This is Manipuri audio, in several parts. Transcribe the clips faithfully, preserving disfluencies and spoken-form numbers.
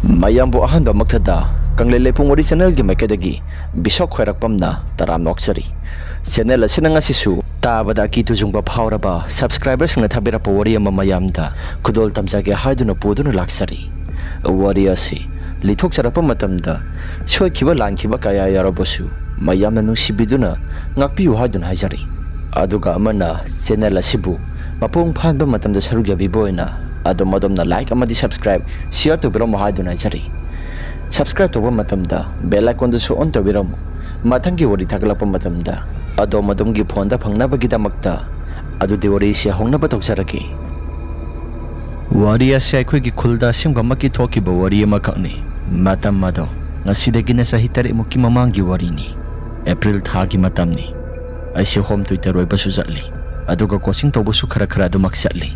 ꯃꯌꯥꯝꯕꯨ ꯑꯍꯥꯟꯕꯃꯛꯇꯗ ꯀꯪꯂꯩ ꯂꯩꯄꯨꯡ ꯋꯥꯔꯤ ꯆꯦꯅꯦꯜꯒꯤ ꯃꯥꯏꯀꯩꯗꯒꯤ ꯕꯤꯁꯣꯛ ꯈ꯭ꯋꯥꯏꯔꯥꯛꯄꯝꯅ ꯇꯔꯥꯝꯅ ꯑꯣꯛꯆꯔꯤ꯫ ꯆꯦꯅꯦꯜ ꯑꯁꯤꯅ ꯉꯁꯤꯁꯨ ꯇꯥꯕꯗ ꯑꯀꯤ ꯇꯨꯖꯨꯡꯕ ꯐꯥꯎꯔꯕ ꯁꯕꯁꯀ꯭ꯔꯥꯏꯕꯔꯁꯤꯡꯅ ꯊꯥꯕꯤꯔꯛꯄ ꯋꯥꯔꯤ ꯑꯃ ꯃꯌꯥꯝꯗ ꯈꯨꯗꯣꯜ ꯇꯝꯖꯒꯦ ꯍꯥꯏꯗꯨꯅ ꯄꯨꯗꯨꯅ ꯂꯥꯛꯆꯔꯤ꯫ ꯋꯥꯔꯤ ꯑꯁꯤ ꯂꯤꯊꯣꯛꯆꯔꯛꯄ ꯃꯇꯝꯗ ꯁꯣꯏꯈꯤꯕ ꯂꯥꯟꯈꯤꯕ ꯀꯌꯥ ꯌꯥꯎꯔꯕꯁꯨ ꯃꯌꯥꯝꯅ ꯅꯨꯡꯁꯤꯕꯤꯗꯨꯅ ꯉꯥꯛꯄꯤꯌꯨ ꯍꯥꯏꯗꯨꯅ ꯍꯥꯏꯖꯔꯤ꯫ ꯑꯗꯨꯒ ꯑꯃꯅ ꯆꯦꯅꯦꯜ ꯑꯁꯤꯕꯨ ꯃꯄꯨꯡ ꯐꯥꯍꯟꯕ ꯃꯇꯝꯗ ꯁꯔꯨꯛ ꯌꯥꯕꯤꯕ ꯑꯣꯏꯅ ꯑꯗꯣꯝ ꯑꯗꯣꯝꯅ ꯂꯥꯏꯛ ꯑꯃꯗꯤ ꯁꯕꯁꯀ꯭ꯔꯥꯏꯕ, ꯁꯤꯌꯔ ꯇꯧꯕꯤꯔꯝꯃꯨ ꯍꯥꯏꯗꯨꯅ ꯍꯥꯏꯖꯔꯤ꯫ ꯁꯕꯁꯀ꯭ꯔꯥꯏꯕ ꯇꯧꯕ ꯃꯇꯝꯗ ꯕꯦꯜ ꯑꯥꯏꯀꯣꯟꯗꯨꯁꯨ ꯑꯣꯟ ꯇꯧꯕꯤꯔꯝꯃꯨ꯫ ꯃꯊꯪꯒꯤ ꯋꯥꯔꯤ ꯊꯥꯒꯠꯂꯛꯄ ꯃꯇꯝꯗ ꯑꯗꯣꯝ ꯑꯗꯣꯝꯒꯤ ꯐꯣꯟꯗ ꯐꯪꯅꯕꯒꯤꯗꯃꯛꯇ꯫ ꯑꯗꯨꯗꯤ ꯋꯥꯔꯤꯁꯤ ꯍꯧꯅꯕ ꯇꯧꯖꯔꯒꯦ꯫ ꯋꯥꯔꯤ ꯑꯁꯤ ꯑꯩꯈꯣꯏꯒꯤ ꯈꯨꯜꯗ ꯑꯁꯦꯡꯕꯃꯛꯀꯤ ꯊꯣꯛꯈꯤꯕ ꯋꯥꯔꯤ ꯑꯃꯈꯛꯅꯤ꯫ ꯃꯇꯝ ꯑꯗꯣ ꯉꯁꯤꯗꯒꯤꯅ ꯆꯍꯤ ꯇꯔꯦꯠꯃꯨꯛꯀꯤ ꯃꯃꯥꯡꯒꯤ ꯋꯥꯔꯤꯅꯤ꯫ ꯑꯦꯄ꯭ꯔꯤꯜ ꯊꯥꯒꯤ ꯃꯇꯝꯅꯤ꯫ ꯑꯩꯁꯦ ꯍꯣꯝ ꯇ꯭ꯌꯨꯇꯔ ꯑꯣꯏꯕꯁꯨ ꯆꯠꯂꯤ, ꯑꯗꯨꯒ ꯀꯣꯆꯤꯡ ꯇꯧꯕꯁꯨ ꯈꯔ ꯈꯔ ꯑꯗꯨꯃꯛ ꯆꯠꯂꯤ꯫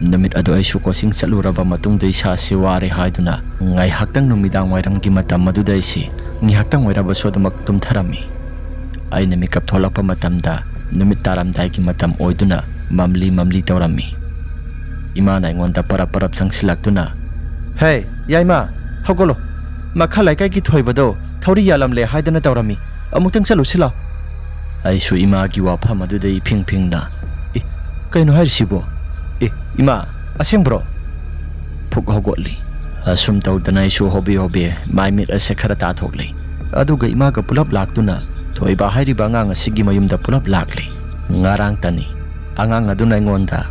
ꯅꯨꯃꯤꯠ ꯑꯗꯨ ꯑꯩꯁꯨ ꯀꯣꯆꯤꯡ ꯆꯠꯂꯨꯔꯕ ꯃꯇꯨꯡꯗ ꯏꯁꯥꯁꯤ ꯋꯥꯔꯦ ꯍꯥꯏꯗꯨꯅ ꯉꯥꯏꯍꯥꯛꯇꯪ ꯅꯨꯃꯤꯗꯥꯡ ꯋꯥꯏꯔꯝꯒꯤ ꯃꯇꯝ ꯑꯗꯨꯗ ꯑꯩꯁꯤ ꯉꯥꯏꯍꯥꯛꯇꯪ ꯑꯣꯏꯔꯕꯁꯨ ꯑꯗꯨꯃꯛ ꯇꯨꯝꯊꯔꯝꯃꯤ꯫ ꯑꯩꯅ ꯃꯤꯀꯞ ꯊꯣꯛꯂꯛꯄ ꯃꯇꯝꯗ ꯅꯨꯃꯤꯠ ꯇꯥꯔꯝꯗꯥꯏꯒꯤ ꯃꯇꯝ ꯑꯣꯏꯗꯨꯅ ꯃꯝꯂꯤ ꯃꯝꯂꯤ ꯇꯧꯔꯝꯃꯤ꯫ ꯏꯃꯥꯅ ꯑꯩꯉꯣꯟꯗ ꯄꯔꯞ ꯄꯔꯞ ꯆꯪꯁꯤꯜꯂꯛꯇꯨꯅ, "ꯍꯦ, ꯌꯥꯏꯃ, ꯍꯧꯒꯠꯂꯣ꯫ ꯃꯈꯥ ꯂꯩꯀꯥꯏꯒꯤ ꯊꯣꯏꯕꯗꯣ ꯊꯧꯔꯤ ꯌꯥꯜꯂꯝꯂꯦ ꯍꯥꯏꯗꯅ ꯇꯧꯔꯝꯃꯤ꯫ ꯑꯃꯨꯛꯇꯪ ꯆꯠꯂꯨꯁꯤ ꯂꯥꯎ꯫" ꯑꯩꯁꯨ ꯏꯃꯥꯒꯤ ꯋꯥꯐꯝ ꯑꯗꯨꯗ ꯏꯐꯤꯡ ꯐꯤꯡꯅ, "ꯑꯦ, ꯀꯩꯅꯣ ꯍꯥꯏꯔꯤꯁꯤꯕꯣ? ꯑꯦ, ꯏꯃꯥ, ꯑꯁꯦꯡꯕ꯭ꯔꯣ?" ꯐꯨꯛ ꯍꯧꯒꯠꯂꯤ꯫ ꯑꯁꯨꯝ ꯇꯧꯗꯅ ꯑꯩꯁꯨ ꯍꯣꯕꯦ ꯍꯣꯕꯦ ꯃꯥꯏ ꯃꯤꯠ ꯑꯁꯦ ꯈꯔ ꯇꯥꯊꯣꯛꯂꯤ꯫ ꯑꯗꯨꯒ ꯏꯃꯥꯒ ꯄꯨꯂꯞ ꯂꯥꯛꯇꯨꯅ ꯊꯣꯏꯕ ꯍꯥꯏꯔꯤꯕ ꯑꯉꯥꯡ ꯑꯁꯤꯒꯤ ꯃꯌꯨꯝꯗ ꯄꯨꯂꯞ ꯂꯥꯛꯂꯤ꯫ ꯉꯔꯥꯡꯇꯅꯤ꯫ ꯑꯉꯥꯡ ꯑꯗꯨꯅ ꯑꯩꯉꯣꯟꯗ,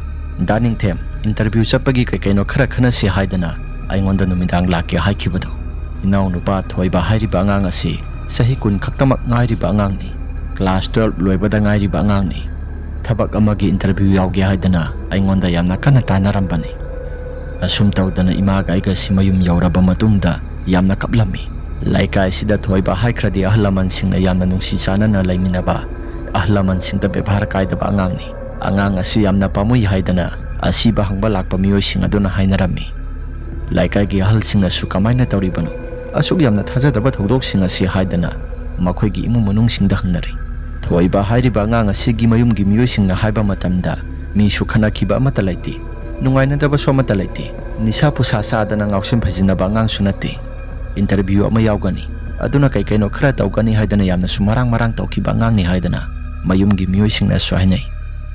"ꯗꯥ ꯅꯤꯡꯊꯦꯝ, ꯏꯟꯇꯔꯚ꯭ꯌꯨ ꯆꯠꯄꯒꯤ ꯀꯩ ꯀꯩꯅꯣ ꯈꯔ ꯈꯟꯅꯁꯤ ꯍꯥꯏꯗꯅ ꯑꯩꯉꯣꯟꯗ ꯅꯨꯃꯤꯗꯥꯡ ꯂꯥꯛꯀꯦ ꯍꯥꯏꯈꯤꯕꯗꯣ꯫" ꯏꯅꯥꯎꯅꯨꯄꯥ ꯊꯣꯏꯕ ꯍꯥꯏꯔꯤꯕ ꯑꯉꯥꯡ ꯑꯁꯤ ꯆꯍꯤ ꯀꯨꯟ ꯈꯛꯇꯃꯛ ꯉꯥꯏꯔꯤꯕ ꯑꯉꯥꯡꯅꯤ꯫ ꯀ꯭ꯂꯥꯁ ꯇꯨꯋꯦꯜꯕ ꯂꯣꯏꯕꯗ ꯉꯥꯏꯔꯤꯕ ꯑꯉꯥꯡꯅꯤ꯫ ꯊꯕꯛ ꯑꯃꯒꯤ ꯏꯟꯇꯔꯚ꯭ꯌꯨ ꯌꯥꯎꯒꯦ ꯍꯥꯏꯗꯅ ꯑꯩꯉꯣꯟꯗ ꯌꯥꯝꯅ ꯀꯟꯅ ꯇꯥꯟꯅꯔꯝꯕꯅꯤ꯫ ꯑꯁꯨꯝ ꯇꯧꯗꯅ ꯏꯃꯥꯒ ꯑꯩꯒꯁꯤ ꯃꯌꯨꯝ ꯌꯧꯔꯕ ꯃꯇꯨꯡꯗ ꯌꯥꯝꯅ ꯀꯞꯂꯝꯃꯤ꯫ ꯂꯩꯀꯥꯏꯁꯤꯗ ꯊꯣꯏꯕ ꯍꯥꯏꯈ꯭ꯔꯗꯤ ꯑꯍꯜ ꯂꯃꯟꯁꯤꯡꯅ ꯌꯥꯝꯅ ꯅꯨꯡꯁꯤ ꯆꯥꯟꯅꯅ ꯂꯩꯃꯤꯟꯅꯕ, ꯑꯍꯜ ꯂꯃꯟꯁꯤꯡꯗ ꯕꯦꯕꯥꯔ ꯀꯥꯏꯗꯕ ꯑꯉꯥꯡꯅꯤ꯫ ꯑꯉꯥꯡ ꯑꯁꯤ ꯌꯥꯝꯅ ꯄꯥꯝꯃꯨꯏ ꯍꯥꯏꯗꯅ ꯑꯁꯤꯕ ꯍꯪꯕ ꯂꯥꯛꯄ ꯃꯤꯑꯣꯏꯁꯤꯡ ꯑꯗꯨꯅ ꯍꯥꯏꯅꯔꯝꯃꯤ꯫ ꯂꯩꯀꯥꯏꯒꯤ ꯑꯍꯜꯁꯤꯡꯅꯁꯨ "ꯀꯃꯥꯏꯅ ꯇꯧꯔꯤꯕꯅꯣ ꯑꯁꯨꯛ ꯌꯥꯝꯅ ꯊꯥꯖꯗꯕ ꯊꯧꯗꯣꯛꯁꯤꯡ ꯑꯁꯤ?" ꯍꯥꯏꯗꯅ ꯃꯈꯣꯏꯒꯤ ꯏꯃꯨꯡ ꯃꯅꯨꯡꯁꯤꯡꯗ ꯍꯪꯅꯔꯤ꯫ ꯊꯣꯏꯕ ꯍꯥꯏꯔꯤꯕ ꯑꯉꯥꯡ ꯑꯁꯤꯒꯤ ꯃꯌꯨꯝꯒꯤ ꯃꯤꯑꯣꯏꯁꯤꯡꯅ ꯍꯥꯏꯕ ꯃꯇꯝꯗ, ꯃꯤꯁꯨ ꯈꯠꯅꯈꯤꯕ ꯑꯃꯠꯇ ꯂꯩꯇꯦ, ꯅꯨꯡꯉꯥꯏꯅꯗꯕꯁꯨ ꯑꯃꯠꯇ ꯂꯩꯇꯦ꯫ ꯅꯤꯁꯥ ꯄꯨꯁꯥ ꯆꯥꯗꯅ ꯉꯥꯎꯁꯤꯟ ꯐꯩꯖꯤꯟꯅꯕ ꯑꯉꯥꯡꯁꯨ ꯅꯠꯇꯦ꯫ ꯏꯟꯇꯔꯚ꯭ꯌꯨ ꯑꯃ ꯌꯥꯎꯒꯅꯤ, ꯑꯗꯨꯅ ꯀꯩ ꯀꯩꯅꯣ ꯈꯔ ꯇꯧꯒꯅꯤ ꯍꯥꯏꯗꯅ ꯌꯥꯝꯅꯁꯨ ꯃꯔꯥꯡ ꯃꯔꯥꯡ ꯇꯧꯈꯤꯕ ꯑꯉꯥꯡꯅꯤ ꯍꯥꯏꯗꯅ ꯃꯌꯨꯝꯒꯤ ꯃꯤꯑꯣꯏꯁꯤꯡꯅꯁꯨ ꯍꯥꯏꯅꯩ꯫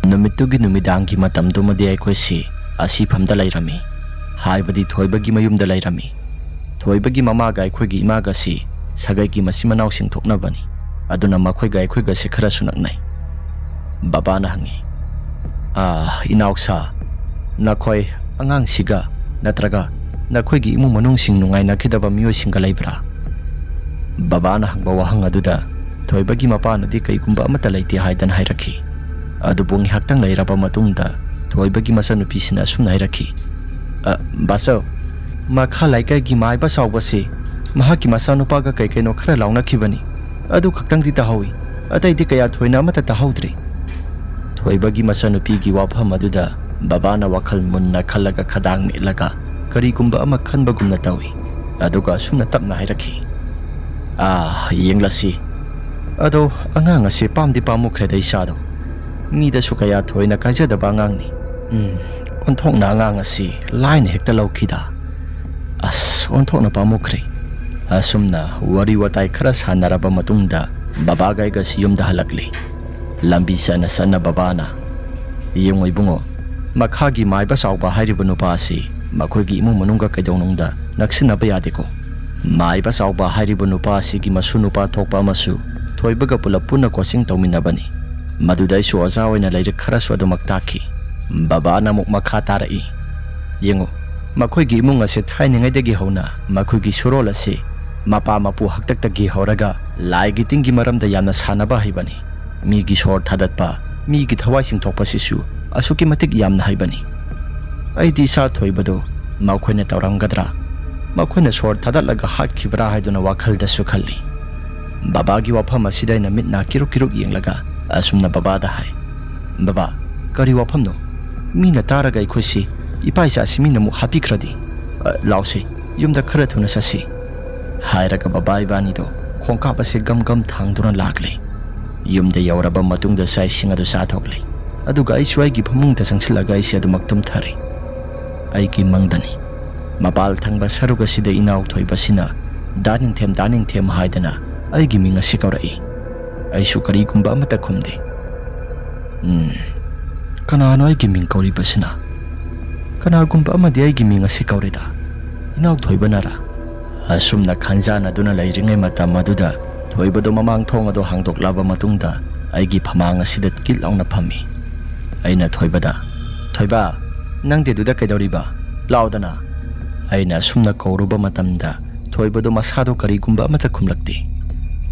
ꯅꯨꯃꯤꯠꯇꯨꯒꯤ ꯅꯨꯃꯤꯗꯥꯡꯒꯤ ꯃꯇꯝꯗꯨꯃꯗꯤ ꯑꯩꯈꯣꯏꯁꯤ ꯑꯁꯤꯐꯝꯗ ꯂꯩꯔꯝꯃꯤ, ꯍꯥꯏꯕꯗꯤ ꯊꯣꯏꯕꯒꯤ ꯃꯌꯨꯝꯗ ꯂꯩꯔꯝꯃꯤ꯫ ꯊꯣꯏꯕꯒꯤ ꯃꯃꯥꯒ ꯑꯩꯈꯣꯏꯒꯤ ꯏꯃꯥꯒꯁꯤ ꯁꯥꯒꯩꯒꯤ ꯃꯆꯤꯟ ꯃꯅꯥꯎꯁꯤꯡ ꯊꯣꯛꯅꯕꯅꯤ꯫ ꯑꯗꯨꯅ ꯃꯈꯣꯏꯒ ꯑꯩꯈꯣꯏꯒꯁꯤ ꯈꯔꯁꯨ ꯅꯛꯅꯩ꯫ ꯕꯕꯥꯅ ꯍꯪꯉꯤ, "ꯑꯥ, ꯏꯅꯥꯎꯁꯥ, ꯅꯈꯣꯏ ꯑꯉꯥꯡꯁꯤꯒ ꯅꯠꯇ꯭ꯔꯒ ꯅꯈꯣꯏꯒꯤ ꯏꯃꯨꯡ ꯃꯅꯨꯡꯁꯤꯡ ꯅꯨꯡꯉꯥꯏꯅꯈꯤꯗꯕ ꯃꯤꯑꯣꯏꯁꯤꯡꯒ ꯂꯩꯕ꯭ꯔꯥ?" ꯕꯕꯥꯅ ꯍꯪꯕ ꯋꯥꯍꯪ ꯑꯗꯨꯗ ꯊꯣꯏꯕꯒꯤ ꯃꯄꯥꯅꯗꯤ ꯀꯩꯒꯨꯝꯕ ꯑꯃꯠꯇ ꯂꯩꯇꯦ ꯍꯥꯏꯗꯅ ꯍꯥꯏꯔꯛꯈꯤ꯫ ꯑꯗꯨꯕꯨ ꯉꯥꯏꯍꯥꯛꯇꯪ ꯂꯩꯔꯕ ꯃꯇꯨꯡꯗ ꯊꯣꯏꯕꯒꯤ ꯃꯆꯟꯅꯨꯄꯤꯁꯤꯅ ꯑꯁꯨꯝꯅ ꯍꯥꯏꯔꯛꯈꯤ, "ꯑ, ꯕꯥꯆꯧ, ꯃꯈꯥ ꯂꯩꯀꯥꯏꯒꯤ ꯃꯥꯏꯕ ꯆꯥꯎꯕꯁꯤ ꯃꯍꯥꯛꯀꯤ ꯃꯆꯥꯅꯨꯄꯥꯒ ꯀꯩ ꯀꯩꯅꯣ ꯈꯔ ꯂꯥꯎꯅꯈꯤꯕꯅꯤ꯫ ꯑꯗꯨ ꯈꯛꯇꯪꯗꯤ ꯇꯥꯍꯧꯏ꯫ ꯑꯇꯩꯗꯤ ꯀꯌꯥ ꯊꯣꯏꯅ ꯑꯃꯠꯇ ꯇꯥꯍꯧꯗ꯭ꯔꯤ꯫" ꯊꯣꯏꯕꯒꯤ ꯃꯆꯟꯅꯨꯄꯤꯒꯤ ꯋꯥꯐꯝ ꯑꯗꯨꯗ ꯕꯕꯥꯅ ꯋꯥꯈꯜ ꯃꯨꯟꯅ ꯈꯜꯂꯒ ꯈꯗꯥꯡ ꯃꯦꯠꯂꯒ ꯀꯔꯤꯒꯨꯝꯕ ꯑꯃ ꯈꯟꯕꯒꯨꯝꯅ ꯇꯧꯏ꯫ ꯑꯗꯨꯒ ꯑꯁꯨꯝꯅ ꯇꯞꯅ ꯍꯥꯏꯔꯛꯈꯤ, "ꯑꯥ, ꯌꯦꯡꯂꯁꯤ꯫ ꯑꯗꯣ ꯑꯉꯥꯡ ꯑꯁꯤ ꯄꯥꯝꯗꯤ ꯄꯥꯝꯃꯨꯈ꯭ꯔꯦꯗ ꯏꯆꯥꯗꯣ꯫ ꯃꯤꯗꯁꯨ ꯀꯌꯥ ꯊꯣꯏꯅ ꯀꯥꯏꯖꯗꯕ ꯑꯉꯥꯡꯅꯤ꯫ ꯎꯝ, ꯑꯣꯟꯊꯣꯛꯅ ꯑꯉꯥꯡ ꯑꯁꯤ ꯂꯥꯏꯅ ꯍꯦꯛꯇ ꯂꯧꯈꯤꯗ꯫ ꯑꯁ, ꯑꯣꯟꯊꯣꯛꯅ ꯄꯥꯝꯃꯨꯈ꯭ꯔꯦ꯫" ꯑꯁꯨꯝꯅ ꯋꯥꯔꯤ ꯋꯥꯇꯥꯏ ꯈꯔ ꯁꯥꯟꯅꯔꯕ ꯃꯇꯨꯡꯗ ꯕꯕꯥꯒ ꯑꯩꯒꯁꯤ ꯌꯨꯝꯗ ꯍꯜꯂꯛꯂꯤ꯫ ꯂꯝꯕꯤ ꯆꯠꯅ ꯆꯠꯅ ꯕꯕꯥꯅ, "ꯌꯦꯡꯉꯣ ꯏꯕꯨꯡꯉꯣ, ꯃꯈꯥꯒꯤ ꯃꯥꯏꯕ ꯆꯥꯎꯕ ꯍꯥꯏꯔꯤꯕ ꯅꯨꯄꯥ ꯑꯁꯤ ꯃꯈꯣꯏꯒꯤ ꯏꯃꯨꯡ ꯃꯅꯨꯡꯒ ꯀꯩꯗꯧꯅꯨꯡꯗ ꯅꯛꯁꯤꯟꯅꯕ ꯌꯥꯗꯦꯀꯣ꯫ ꯃꯥꯏꯕ ꯆꯥꯎꯕ ꯍꯥꯏꯔꯤꯕ ꯅꯨꯄꯥ ꯑꯁꯤꯒꯤ ꯃꯁꯨ ꯅꯨꯄꯥ ꯊꯣꯛꯄ ꯑꯃꯁꯨ ꯊꯣꯏꯕꯒ ꯄꯨꯂꯞ ꯄꯨꯟꯅ ꯀꯣꯆꯤꯡ ꯇꯧꯃꯤꯟꯅꯕꯅꯤ꯫ ꯃꯗꯨꯗ ꯑꯩꯁꯨ ꯑꯣꯖꯥ ꯑꯣꯏꯅ ꯂꯥꯏꯔꯤꯛ ꯈꯔꯁꯨ ꯑꯗꯨꯃꯛ ꯇꯥꯛꯈꯤ꯫" ꯕꯕꯥꯅ ꯑꯃꯨꯛ ꯃꯈꯥ ꯇꯥꯔꯛꯏ, "ꯌꯦꯡꯉꯨ, ꯃꯈꯣꯏꯒꯤ ꯏꯃꯨꯡ ꯑꯁꯦ ꯊꯥꯏꯅꯉꯩꯗꯒꯤ ꯍꯧꯅ ꯃꯈꯣꯏꯒꯤ ꯁꯨꯔꯣꯜ ꯑꯁꯤ ꯃꯄꯥ ꯃꯄꯨ ꯍꯥꯛꯇꯛꯇꯒꯤ ꯍꯧꯔꯒ ꯂꯥꯏꯒꯤ ꯇꯤꯟꯒꯤ ꯃꯔꯝꯗ ꯌꯥꯝꯅ ꯁꯥꯟꯅꯕ ꯍꯩꯕꯅꯤ꯫ ꯃꯤꯒꯤ ꯁꯣꯔ ꯊꯥꯗꯠꯄ, ꯃꯤꯒꯤ ꯊꯋꯥꯏ ꯆꯤꯡꯊꯣꯛꯄꯁꯤꯁꯨ ꯑꯁꯨꯛꯀꯤ ꯃꯇꯤꯛ ꯌꯥꯝꯅ ꯍꯩꯕꯅꯤ꯫ ꯑꯩꯗꯤ ꯏꯆꯥ ꯊꯣꯏꯕꯗꯨ ꯃꯈꯣꯏꯅ ꯇꯧꯔꯝꯒꯗ꯭ꯔꯥ, ꯃꯈꯣꯏꯅ ꯁꯣꯔ ꯊꯥꯗꯠꯂꯒ ꯍꯥꯠꯈꯤꯕ꯭ꯔꯥ ꯍꯥꯏꯗꯨꯅ ꯋꯥꯈꯜꯗꯁꯨ ꯈꯜꯂꯤ꯫" ꯕꯕꯥꯒꯤ ꯋꯥꯐꯝ ꯑꯁꯤꯗ ꯑꯩꯅ ꯃꯤꯠ ꯅꯥ ꯀꯤꯔꯨꯛ ꯀꯤꯔꯨꯛ ꯌꯦꯡꯂꯒ ꯑꯁꯨꯝꯅ ꯕꯕꯥꯗ ꯍꯥꯏ, "ꯕꯕꯥ, ꯀꯔꯤ ꯋꯥꯐꯝꯅꯣ? ꯃꯤꯅ ꯇꯥꯔꯒ ꯑꯩꯈꯣꯏꯁꯤ, ꯏꯄꯥ ꯏꯆꯥꯁꯤ ꯃꯤꯅ ꯑꯃꯨꯛ ꯍꯥꯠꯄꯤꯈ꯭ꯔꯗꯤ? ꯑ, ꯂꯥꯎꯁꯤ, ꯌꯨꯝꯗ ꯈꯔ ꯊꯨꯅ ꯆꯠꯁꯤ꯫" ꯍꯥꯏꯔꯒ ꯕꯕꯥ ꯏꯕꯥꯅꯤꯗꯣ ꯈꯣꯡꯀꯥꯞ ꯑꯁꯤ ꯒꯝ ꯒꯝ ꯊꯥꯡꯗꯨꯅ ꯂꯥꯛꯂꯦ꯫ ꯌꯨꯝꯗ ꯌꯧꯔꯕ ꯃꯇꯨꯡꯗ ꯆꯥꯛ ꯏꯁꯤꯡ ꯑꯗꯨ ꯆꯥꯊꯣꯛꯂꯦ꯫ ꯑꯗꯨꯒ ꯑꯩꯁꯨ ꯑꯩꯒꯤ ꯐꯃꯨꯡꯗ ꯆꯪꯁꯤꯜꯂꯒ ꯑꯩꯁꯦ ꯑꯗꯨꯃꯛ ꯇꯨꯝꯊꯔꯦ꯫ ꯑꯩꯒꯤ ꯃꯪꯗꯅꯤ꯫ ꯃꯄꯥꯜ ꯊꯪꯕ ꯁꯔꯨꯛ ꯑꯁꯤꯗ ꯏꯅꯥꯎ ꯊꯣꯏꯕꯁꯤꯅ "ꯗꯥ ꯅꯤꯡꯊꯦꯝ, ꯗꯥ ꯅꯤꯡꯊꯦꯝ" ꯍꯥꯏꯗꯅ ꯑꯩꯒꯤ ꯃꯤꯡ ꯑꯁꯤ ꯀꯧꯔꯛꯏ꯫ ꯑꯩꯁꯨ ꯀꯔꯤꯒꯨꯝꯕ ꯑꯃꯠꯇ ꯈꯨꯝꯗꯦ꯫ "ꯎꯝ, ꯀꯅꯥꯅꯣ ꯑꯩꯒꯤ ꯃꯤꯡ ꯀꯧꯔꯤꯕꯁꯤꯅ? ꯀꯅꯥꯒꯨꯝꯕ ꯑꯃꯗꯤ ꯑꯩꯒꯤ ꯃꯤꯡ ꯑꯁꯤ ꯀꯧꯔꯦꯗ꯫ ꯏꯅꯥꯎ ꯊꯣꯏꯕꯅꯔꯥ?" ꯑꯁꯨꯝꯅ ꯈꯟꯖꯥꯟꯅꯗꯨꯅ ꯂꯩꯔꯤꯉꯩ ꯃꯇꯝ ꯑꯗꯨꯗ ꯊꯣꯏꯕꯗꯣ ꯃꯃꯥꯡ ꯊꯣꯡ ꯑꯗꯣ ꯍꯥꯡꯗꯣꯛꯂꯕ ꯃꯇꯨꯡꯗ ꯑꯩꯒꯤ ꯐꯃꯥꯡ ꯑꯁꯤꯗ ꯀꯤꯠ ꯂꯥꯎꯅ ꯐꯝꯃꯤ꯫ ꯑꯩꯅ ꯊꯣꯏꯕꯗ, "ꯊꯣꯏꯕ, ꯅꯪꯗꯤ ꯑꯗꯨꯗ ꯀꯩꯗꯧꯔꯤꯕ? ꯂꯥꯎꯗꯅ!" ꯑꯩꯅ ꯑꯁꯨꯝꯅ ꯀꯧꯔꯨꯕ ꯃꯇꯝꯗ ꯊꯣꯏꯕꯗꯣ ꯃꯁꯥꯗꯣ ꯀꯔꯤꯒꯨꯝꯕ ꯑꯃꯠꯇ ꯈꯨꯝꯂꯛꯇꯦ꯫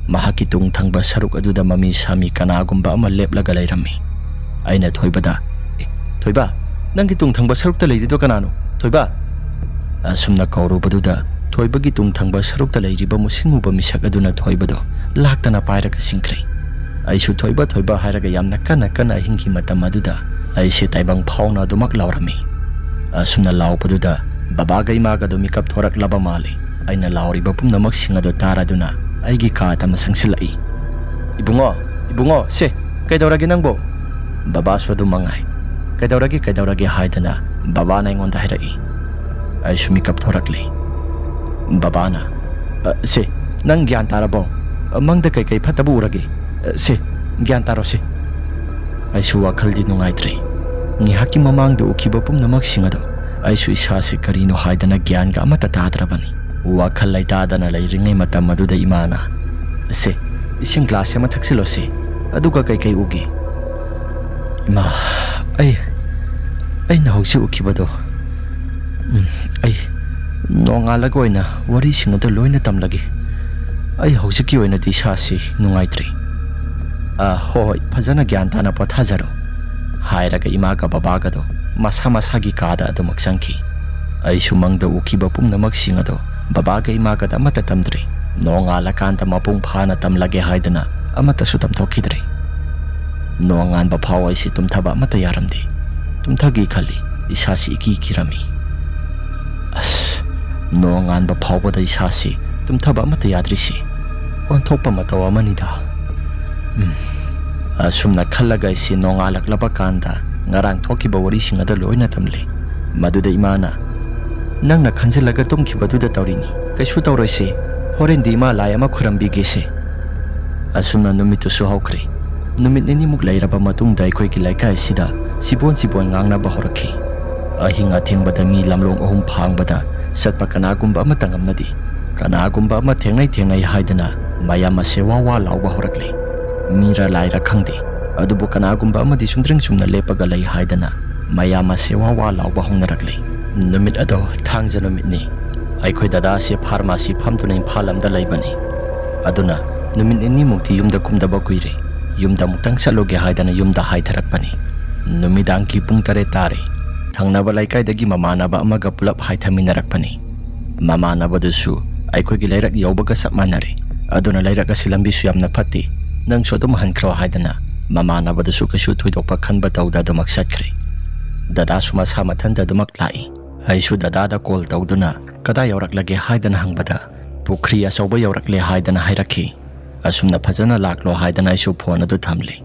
ꯃꯍꯥꯛꯀꯤ ꯇꯨꯡ ꯊꯪꯕ ꯁꯔꯨꯛ ꯑꯗꯨꯗ ꯃꯃꯤ ꯁꯥꯃꯤ ꯀꯅꯥꯒꯨꯝꯕ ꯑꯃ ꯂꯦꯞꯂꯒ ꯂꯩꯔꯝꯃꯤ꯫ ꯑꯩꯅ ꯊꯣꯏꯕꯗ, "ꯑꯦ, ꯊꯣꯏꯕ, ꯅꯪꯒꯤ ꯇꯨꯡ ꯊꯪꯕ ꯁꯔꯨꯛꯇ ꯂꯩꯔꯤꯗꯣ ꯀꯅꯥꯅꯣ? ꯊꯣꯏꯕ!" ꯑꯁꯨꯝꯅ ꯀꯧꯔꯨꯕꯗꯨꯗ ꯊꯣꯏꯕꯒꯤ ꯇꯨꯡ ꯊꯪꯕ ꯁꯔꯨꯛꯇ ꯂꯩꯔꯤꯕ ꯃꯨꯁꯤꯟ ꯃꯨꯕ ꯃꯤꯁꯛ ꯑꯗꯨꯅ ꯊꯣꯏꯕꯗꯣ ꯂꯥꯛꯇꯅ ꯄꯥꯏꯔꯒ ꯆꯤꯡꯈ꯭ꯔꯦ꯫ ꯑꯩꯁꯨ "ꯊꯣꯏꯕ, ꯊꯣꯏꯕ" ꯍꯥꯏꯔꯒ ꯌꯥꯝꯅ ꯀꯟꯅ ꯀꯟꯅ ꯑꯍꯤꯡꯒꯤ ꯃꯇꯝ ꯑꯗꯨꯗ ꯑꯩꯁꯦ ꯇꯥꯏꯕꯪ ꯐꯥꯎꯅ ꯑꯗꯨꯃꯛ ꯂꯥꯎꯔꯝꯃꯤ꯫ ꯑꯁꯨꯝꯅ ꯂꯥꯎꯕꯗꯨꯗ ꯕꯕꯥꯒ ꯏꯃꯥꯒꯗꯣ ꯃꯤꯀꯞ ꯊꯣꯔꯛꯂꯕ ꯃꯥꯜꯂꯤ꯫ ꯑꯩꯅ ꯂꯥꯎꯔꯤꯕ ꯄꯨꯝꯅꯃꯛꯁꯤꯡ ꯑꯗꯣ ꯇꯥꯔꯗꯨꯅ ꯑꯩꯒꯤ ꯀꯥꯗ ꯑꯃ ꯆꯪꯁꯤꯜꯂꯛꯏ꯫ "ꯏꯕꯨꯡꯉꯣ, ꯏꯕꯨꯡꯉꯣ, ꯁꯦ, ꯀꯩꯗꯧꯔꯒꯦ ꯅꯪꯕꯣ?" ꯕꯕꯥꯁꯨ ꯑꯗꯨꯝ ꯃꯉꯥꯏ꯫ "ꯀꯩꯗꯧꯔꯒꯦ, ꯀꯩꯗꯧꯔꯒꯦ?" ꯍꯥꯏꯗꯅ ꯕꯕꯥꯅ ꯑꯩꯉꯣꯟꯗ ꯍꯥꯏꯔꯛꯏ꯫ ꯑꯩꯁꯨ ꯃꯤꯀꯞ ꯊꯣꯔꯛꯂꯦ꯫ ꯕꯕꯥꯅ, "ꯑ, ꯁꯦ, ꯅꯪ ꯒ꯭ꯌꯥꯟ ꯇꯥꯔꯕꯣ? ꯑ, ꯃꯪꯗ ꯀꯩꯀꯩ ꯐꯠꯇꯕ ꯎꯔꯒꯦ? ꯑ, ꯁꯦ, ꯒ꯭ꯌꯥꯟ ꯇꯥꯔꯣ ꯁꯦ꯫" ꯑꯩꯁꯨ ꯋꯥꯈꯜꯗꯤ ꯅꯨꯡꯉꯥꯏꯇ꯭ꯔꯦ꯫ ꯉꯥꯏꯍꯥꯛꯀꯤ ꯃꯃꯥꯡꯗ ꯎꯈꯤꯕ ꯄꯨꯝꯅꯃꯛꯁꯤꯡ ꯑꯗꯣ ꯑꯩꯁꯨ ꯏꯁꯥꯁꯤ ꯀꯔꯤꯅꯣ ꯍꯥꯏꯗꯅ ꯒ꯭ꯌꯥꯟꯒ ꯑꯃꯠꯇ ꯇꯥꯗ꯭ꯔꯕꯅꯤ꯫ ꯋꯥꯈꯜ ꯂꯩꯇꯥꯗꯅ ꯂꯩꯔꯤꯉꯩ ꯃꯇꯝ ꯑꯗꯨꯗ ꯏꯃꯥꯅ, "ꯁꯦ, ꯏꯁꯤꯡ ꯒ꯭ꯂꯥꯁ ꯑꯃ ꯊꯛꯆꯤꯜꯂꯣꯁꯦ꯫ ꯑꯗꯨꯒ ꯀꯩꯀꯩ ꯎꯒꯦ?" "ꯏꯃꯥ, ꯑꯩ, ꯑꯩꯅ ꯍꯧꯖꯤꯛ ꯎꯈꯤꯕꯗꯣ, ꯎꯝ, ꯑꯩ ꯅꯣꯡꯉꯥꯜꯂꯒ ꯑꯣꯏꯅ ꯋꯥꯔꯤꯁꯤꯡ ꯑꯗꯨ ꯂꯣꯏꯅ ꯇꯝꯂꯒꯦ꯫ ꯑꯩ ꯍꯧꯖꯤꯛꯀꯤ ꯑꯣꯏꯅꯗꯤ ꯏꯁꯥꯁꯤ ꯅꯨꯡꯉꯥꯏꯇ꯭ꯔꯤ꯫" "ꯑ, ꯍꯣꯏ, ꯍꯣꯏ, ꯐꯖꯅ ꯒ꯭ꯌꯥꯟ ꯇꯥꯅ ꯄꯣꯊꯥꯖꯔꯣ," ꯍꯥꯏꯔꯒ ꯏꯃꯥꯒ ꯕꯕꯥꯒꯗꯣ ꯃꯁꯥ ꯃꯁꯥꯒꯤ ꯀꯥꯗ ꯑꯗꯨꯃꯛ ꯆꯪꯈꯤ꯫ ꯑꯩꯁꯨ ꯃꯪꯗ ꯎꯈꯤꯕ ꯄꯨꯝꯅꯃꯛꯁꯤꯡ ꯑꯗꯣ ꯕꯕꯥꯒ ꯏꯃꯥꯒꯗ ꯑꯃꯠꯇ ꯇꯝꯗ꯭ꯔꯦ꯫ ꯅꯣꯡꯉꯥꯜꯂꯀꯥꯟꯗ ꯃꯄꯨꯡ ꯐꯥꯅ ꯇꯝꯂꯒꯦ ꯍꯥꯏꯗꯅ ꯑꯃꯠꯇꯁꯨ ꯇꯝꯊꯣꯛꯈꯤꯗ꯭ꯔꯦ꯫ ꯅꯣꯡꯉꯥꯟꯕ ꯐꯥꯎ ꯑꯩꯁꯤ ꯇꯨꯝꯊꯕ ꯑꯃꯠꯇ ꯌꯥꯔꯝꯗꯦ꯫ ꯇꯨꯝꯊꯒꯦ ꯈꯜꯂꯤ, ꯏꯁꯥꯁꯤ ꯏꯀꯤ ꯀꯤꯔꯝꯃꯤ꯫ ꯑꯁ, ꯅꯣꯡꯉꯥꯟꯕ ꯐꯥꯎꯕꯗ ꯏꯁꯥꯁꯤ ꯇꯨꯝꯊꯕ ꯑꯃꯠꯇ ꯌꯥꯗ꯭ꯔꯤꯁꯤ ꯑꯣꯟꯊꯣꯛꯄ ꯃꯇꯧ ꯑꯃꯅꯤꯗ꯫ ꯎꯝ꯫ ꯑꯁꯨꯝꯅ ꯈꯜꯂꯒ ꯑꯩꯁꯤ ꯅꯣꯡꯉꯥꯜꯂꯛꯂꯕ ꯀꯥꯟꯗ ꯉꯔꯥꯡ ꯊꯣꯛꯈꯤꯕ ꯋꯥꯔꯤꯁꯤꯡ ꯑꯗꯨ ꯂꯣꯏꯅ ꯇꯝꯂꯦ꯫ ꯃꯗꯨꯗ ꯏꯃꯥꯅ, "ꯅꯪꯅ ꯈꯟꯖꯤꯜꯂꯒ ꯇꯨꯝꯈꯤꯕꯗꯨꯗ ꯇꯧꯔꯤꯅꯤ, ꯀꯩꯁꯨ ꯇꯧꯔꯣꯏꯁꯦ, ꯍꯣꯔꯦꯟꯗꯤ ꯏꯃꯥ ꯂꯥꯏ ꯑꯃ ꯈꯨꯔꯝꯕꯤꯒꯦꯁꯦ"꯫ ꯑꯁꯨꯝꯅ ꯅꯨꯃꯤꯠꯇꯨꯁꯨ ꯍꯧꯈ꯭ꯔꯦ꯫ ꯅꯨꯃꯤꯠ ꯅꯤꯅꯤꯃꯨꯛ ꯂꯩꯔꯕ ꯃꯇꯨꯡꯗ ꯑꯩꯈꯣꯏꯒꯤ ꯂꯩꯀꯥꯏ ꯑꯁꯤꯗ ꯆꯤꯕꯣꯟ ꯆꯤꯕꯣꯟ ꯉꯥꯡꯅꯕ ꯍꯧꯔꯛꯈꯤ꯫ ꯑꯍꯤꯡ ꯑꯊꯦꯡꯕꯗ ꯃꯤ ꯂꯝꯂꯣꯡ ꯑꯍꯨꯝ ꯐꯥꯡꯕꯗ ꯆꯠꯄ ꯀꯅꯥꯒꯨꯝꯕ ꯑꯃꯠꯇ ꯉꯝꯅꯗꯦ꯫ ꯀꯅꯥꯒꯨꯝꯕ ꯑꯃ ꯊꯦꯡꯅꯩ ꯊꯦꯡꯅꯩ ꯍꯥꯏꯗꯅ ꯃꯌꯥꯝ ꯑꯁꯦ ꯋꯥ ꯋꯥ ꯂꯥꯎꯕ ꯍꯧꯔꯛꯂꯦ꯫ ꯃꯤꯔ ꯂꯥꯏꯔ ꯈꯪꯗꯦ, ꯑꯗꯨꯕꯨ ꯀꯅꯥꯒꯨꯝꯕ ꯑꯃꯗꯤ ꯆꯨꯝꯗ꯭ꯔꯤꯡ ꯆꯨꯝꯅ ꯂꯦꯞꯄꯒ ꯂꯩ ꯍꯥꯏꯗꯅ ꯃꯌꯥꯝ ꯑꯁꯦ ꯋꯥ ꯋꯥ ꯂꯥꯎꯕ ꯍꯧꯅꯔꯛꯂꯦ꯫ ꯅꯨꯃꯤꯠ ꯑꯗꯣ ꯊꯥꯡꯖ ꯅꯨꯃꯤꯠꯅꯤ꯫ ꯑꯩꯈꯣꯏ ꯗꯗꯥ ꯑꯁꯤ ꯐꯥꯔꯃꯥꯁꯤ ꯐꯝꯗꯨꯅ ꯏꯝꯐꯥꯜ ꯂꯝꯗ ꯂꯩꯕꯅꯤ꯫ ꯑꯗꯨꯅ ꯅꯨꯃꯤꯠ ꯅꯤꯅꯤꯃꯨꯛꯇꯤ ꯌꯨꯝꯗ ꯀꯨꯝꯗꯕ ꯀꯨꯏꯔꯦ꯫ ꯌꯨꯝꯗ ꯑꯃꯨꯛꯇꯪ ꯆꯠꯂꯨꯒꯦ ꯍꯥꯏꯗꯅ ꯌꯨꯝꯗ ꯍꯥꯏꯊꯔꯛꯄꯅꯤ꯫ ꯅꯨꯃꯤꯗꯥꯡꯒꯤ ꯄꯨꯡ ꯇꯔꯦꯠ ꯇꯥꯔꯦ꯫ ꯊꯪꯅꯕ ꯂꯩꯀꯥꯏꯗꯒꯤ ꯃꯃꯥꯟꯅꯕ ꯑꯃꯒ ꯄꯨꯂꯞ ꯍꯥꯏꯊꯃꯤꯟꯅꯔꯛꯄꯅꯤ꯫ ꯃꯃꯥꯟꯅꯕꯗꯨꯁꯨ ꯑꯩꯈꯣꯏꯒꯤ ꯂꯩꯔꯛ ꯌꯧꯕꯒ ꯆꯞ ꯃꯥꯟꯅꯔꯦ꯫ ꯑꯗꯨꯅ ꯂꯩꯔꯛ ꯑꯁꯤ ꯂꯝꯕꯤꯁꯨ ꯌꯥꯝꯅ ꯐꯠꯇꯦ, ꯅꯪꯁꯨ ꯑꯗꯨꯝ ꯍꯟꯈ꯭ꯔꯣ ꯍꯥꯏꯗꯅ ꯃꯃꯥꯟꯅꯕꯗꯨꯁꯨ ꯀꯩꯁꯨ ꯊꯣꯏꯗꯣꯛꯄ ꯈꯟꯕ ꯇꯧꯗ ꯑꯗꯨꯃꯛ ꯆꯠꯈ꯭ꯔꯦ꯫ ꯗꯗꯥꯁꯨ ꯃꯁꯥ ꯃꯊꯟꯇ ꯑꯗꯨꯃꯛ ꯂꯥꯛꯏ꯫ ꯑꯩꯁꯨ ꯗꯗꯥꯗ ꯀꯣꯜ ꯇꯧꯗꯨꯅ ꯀꯗꯥꯏ ꯌꯧꯔꯛꯂꯒꯦ ꯍꯥꯏꯗꯅ ꯍꯪꯕꯗ, "ꯄꯨꯈ꯭ꯔꯤ ꯑꯆꯧꯕ ꯌꯧꯔꯛꯂꯦ" ꯍꯥꯏꯗꯅ ꯍꯥꯏꯔꯛꯈꯤ꯫ ꯑꯁꯨꯝꯅ ꯐꯖꯅ ꯂꯥꯛꯂꯣ ꯍꯥꯏꯗꯅ ꯑꯩꯁꯨ ꯐꯣꯟ ꯑꯗꯨ ꯊꯝꯂꯦ꯫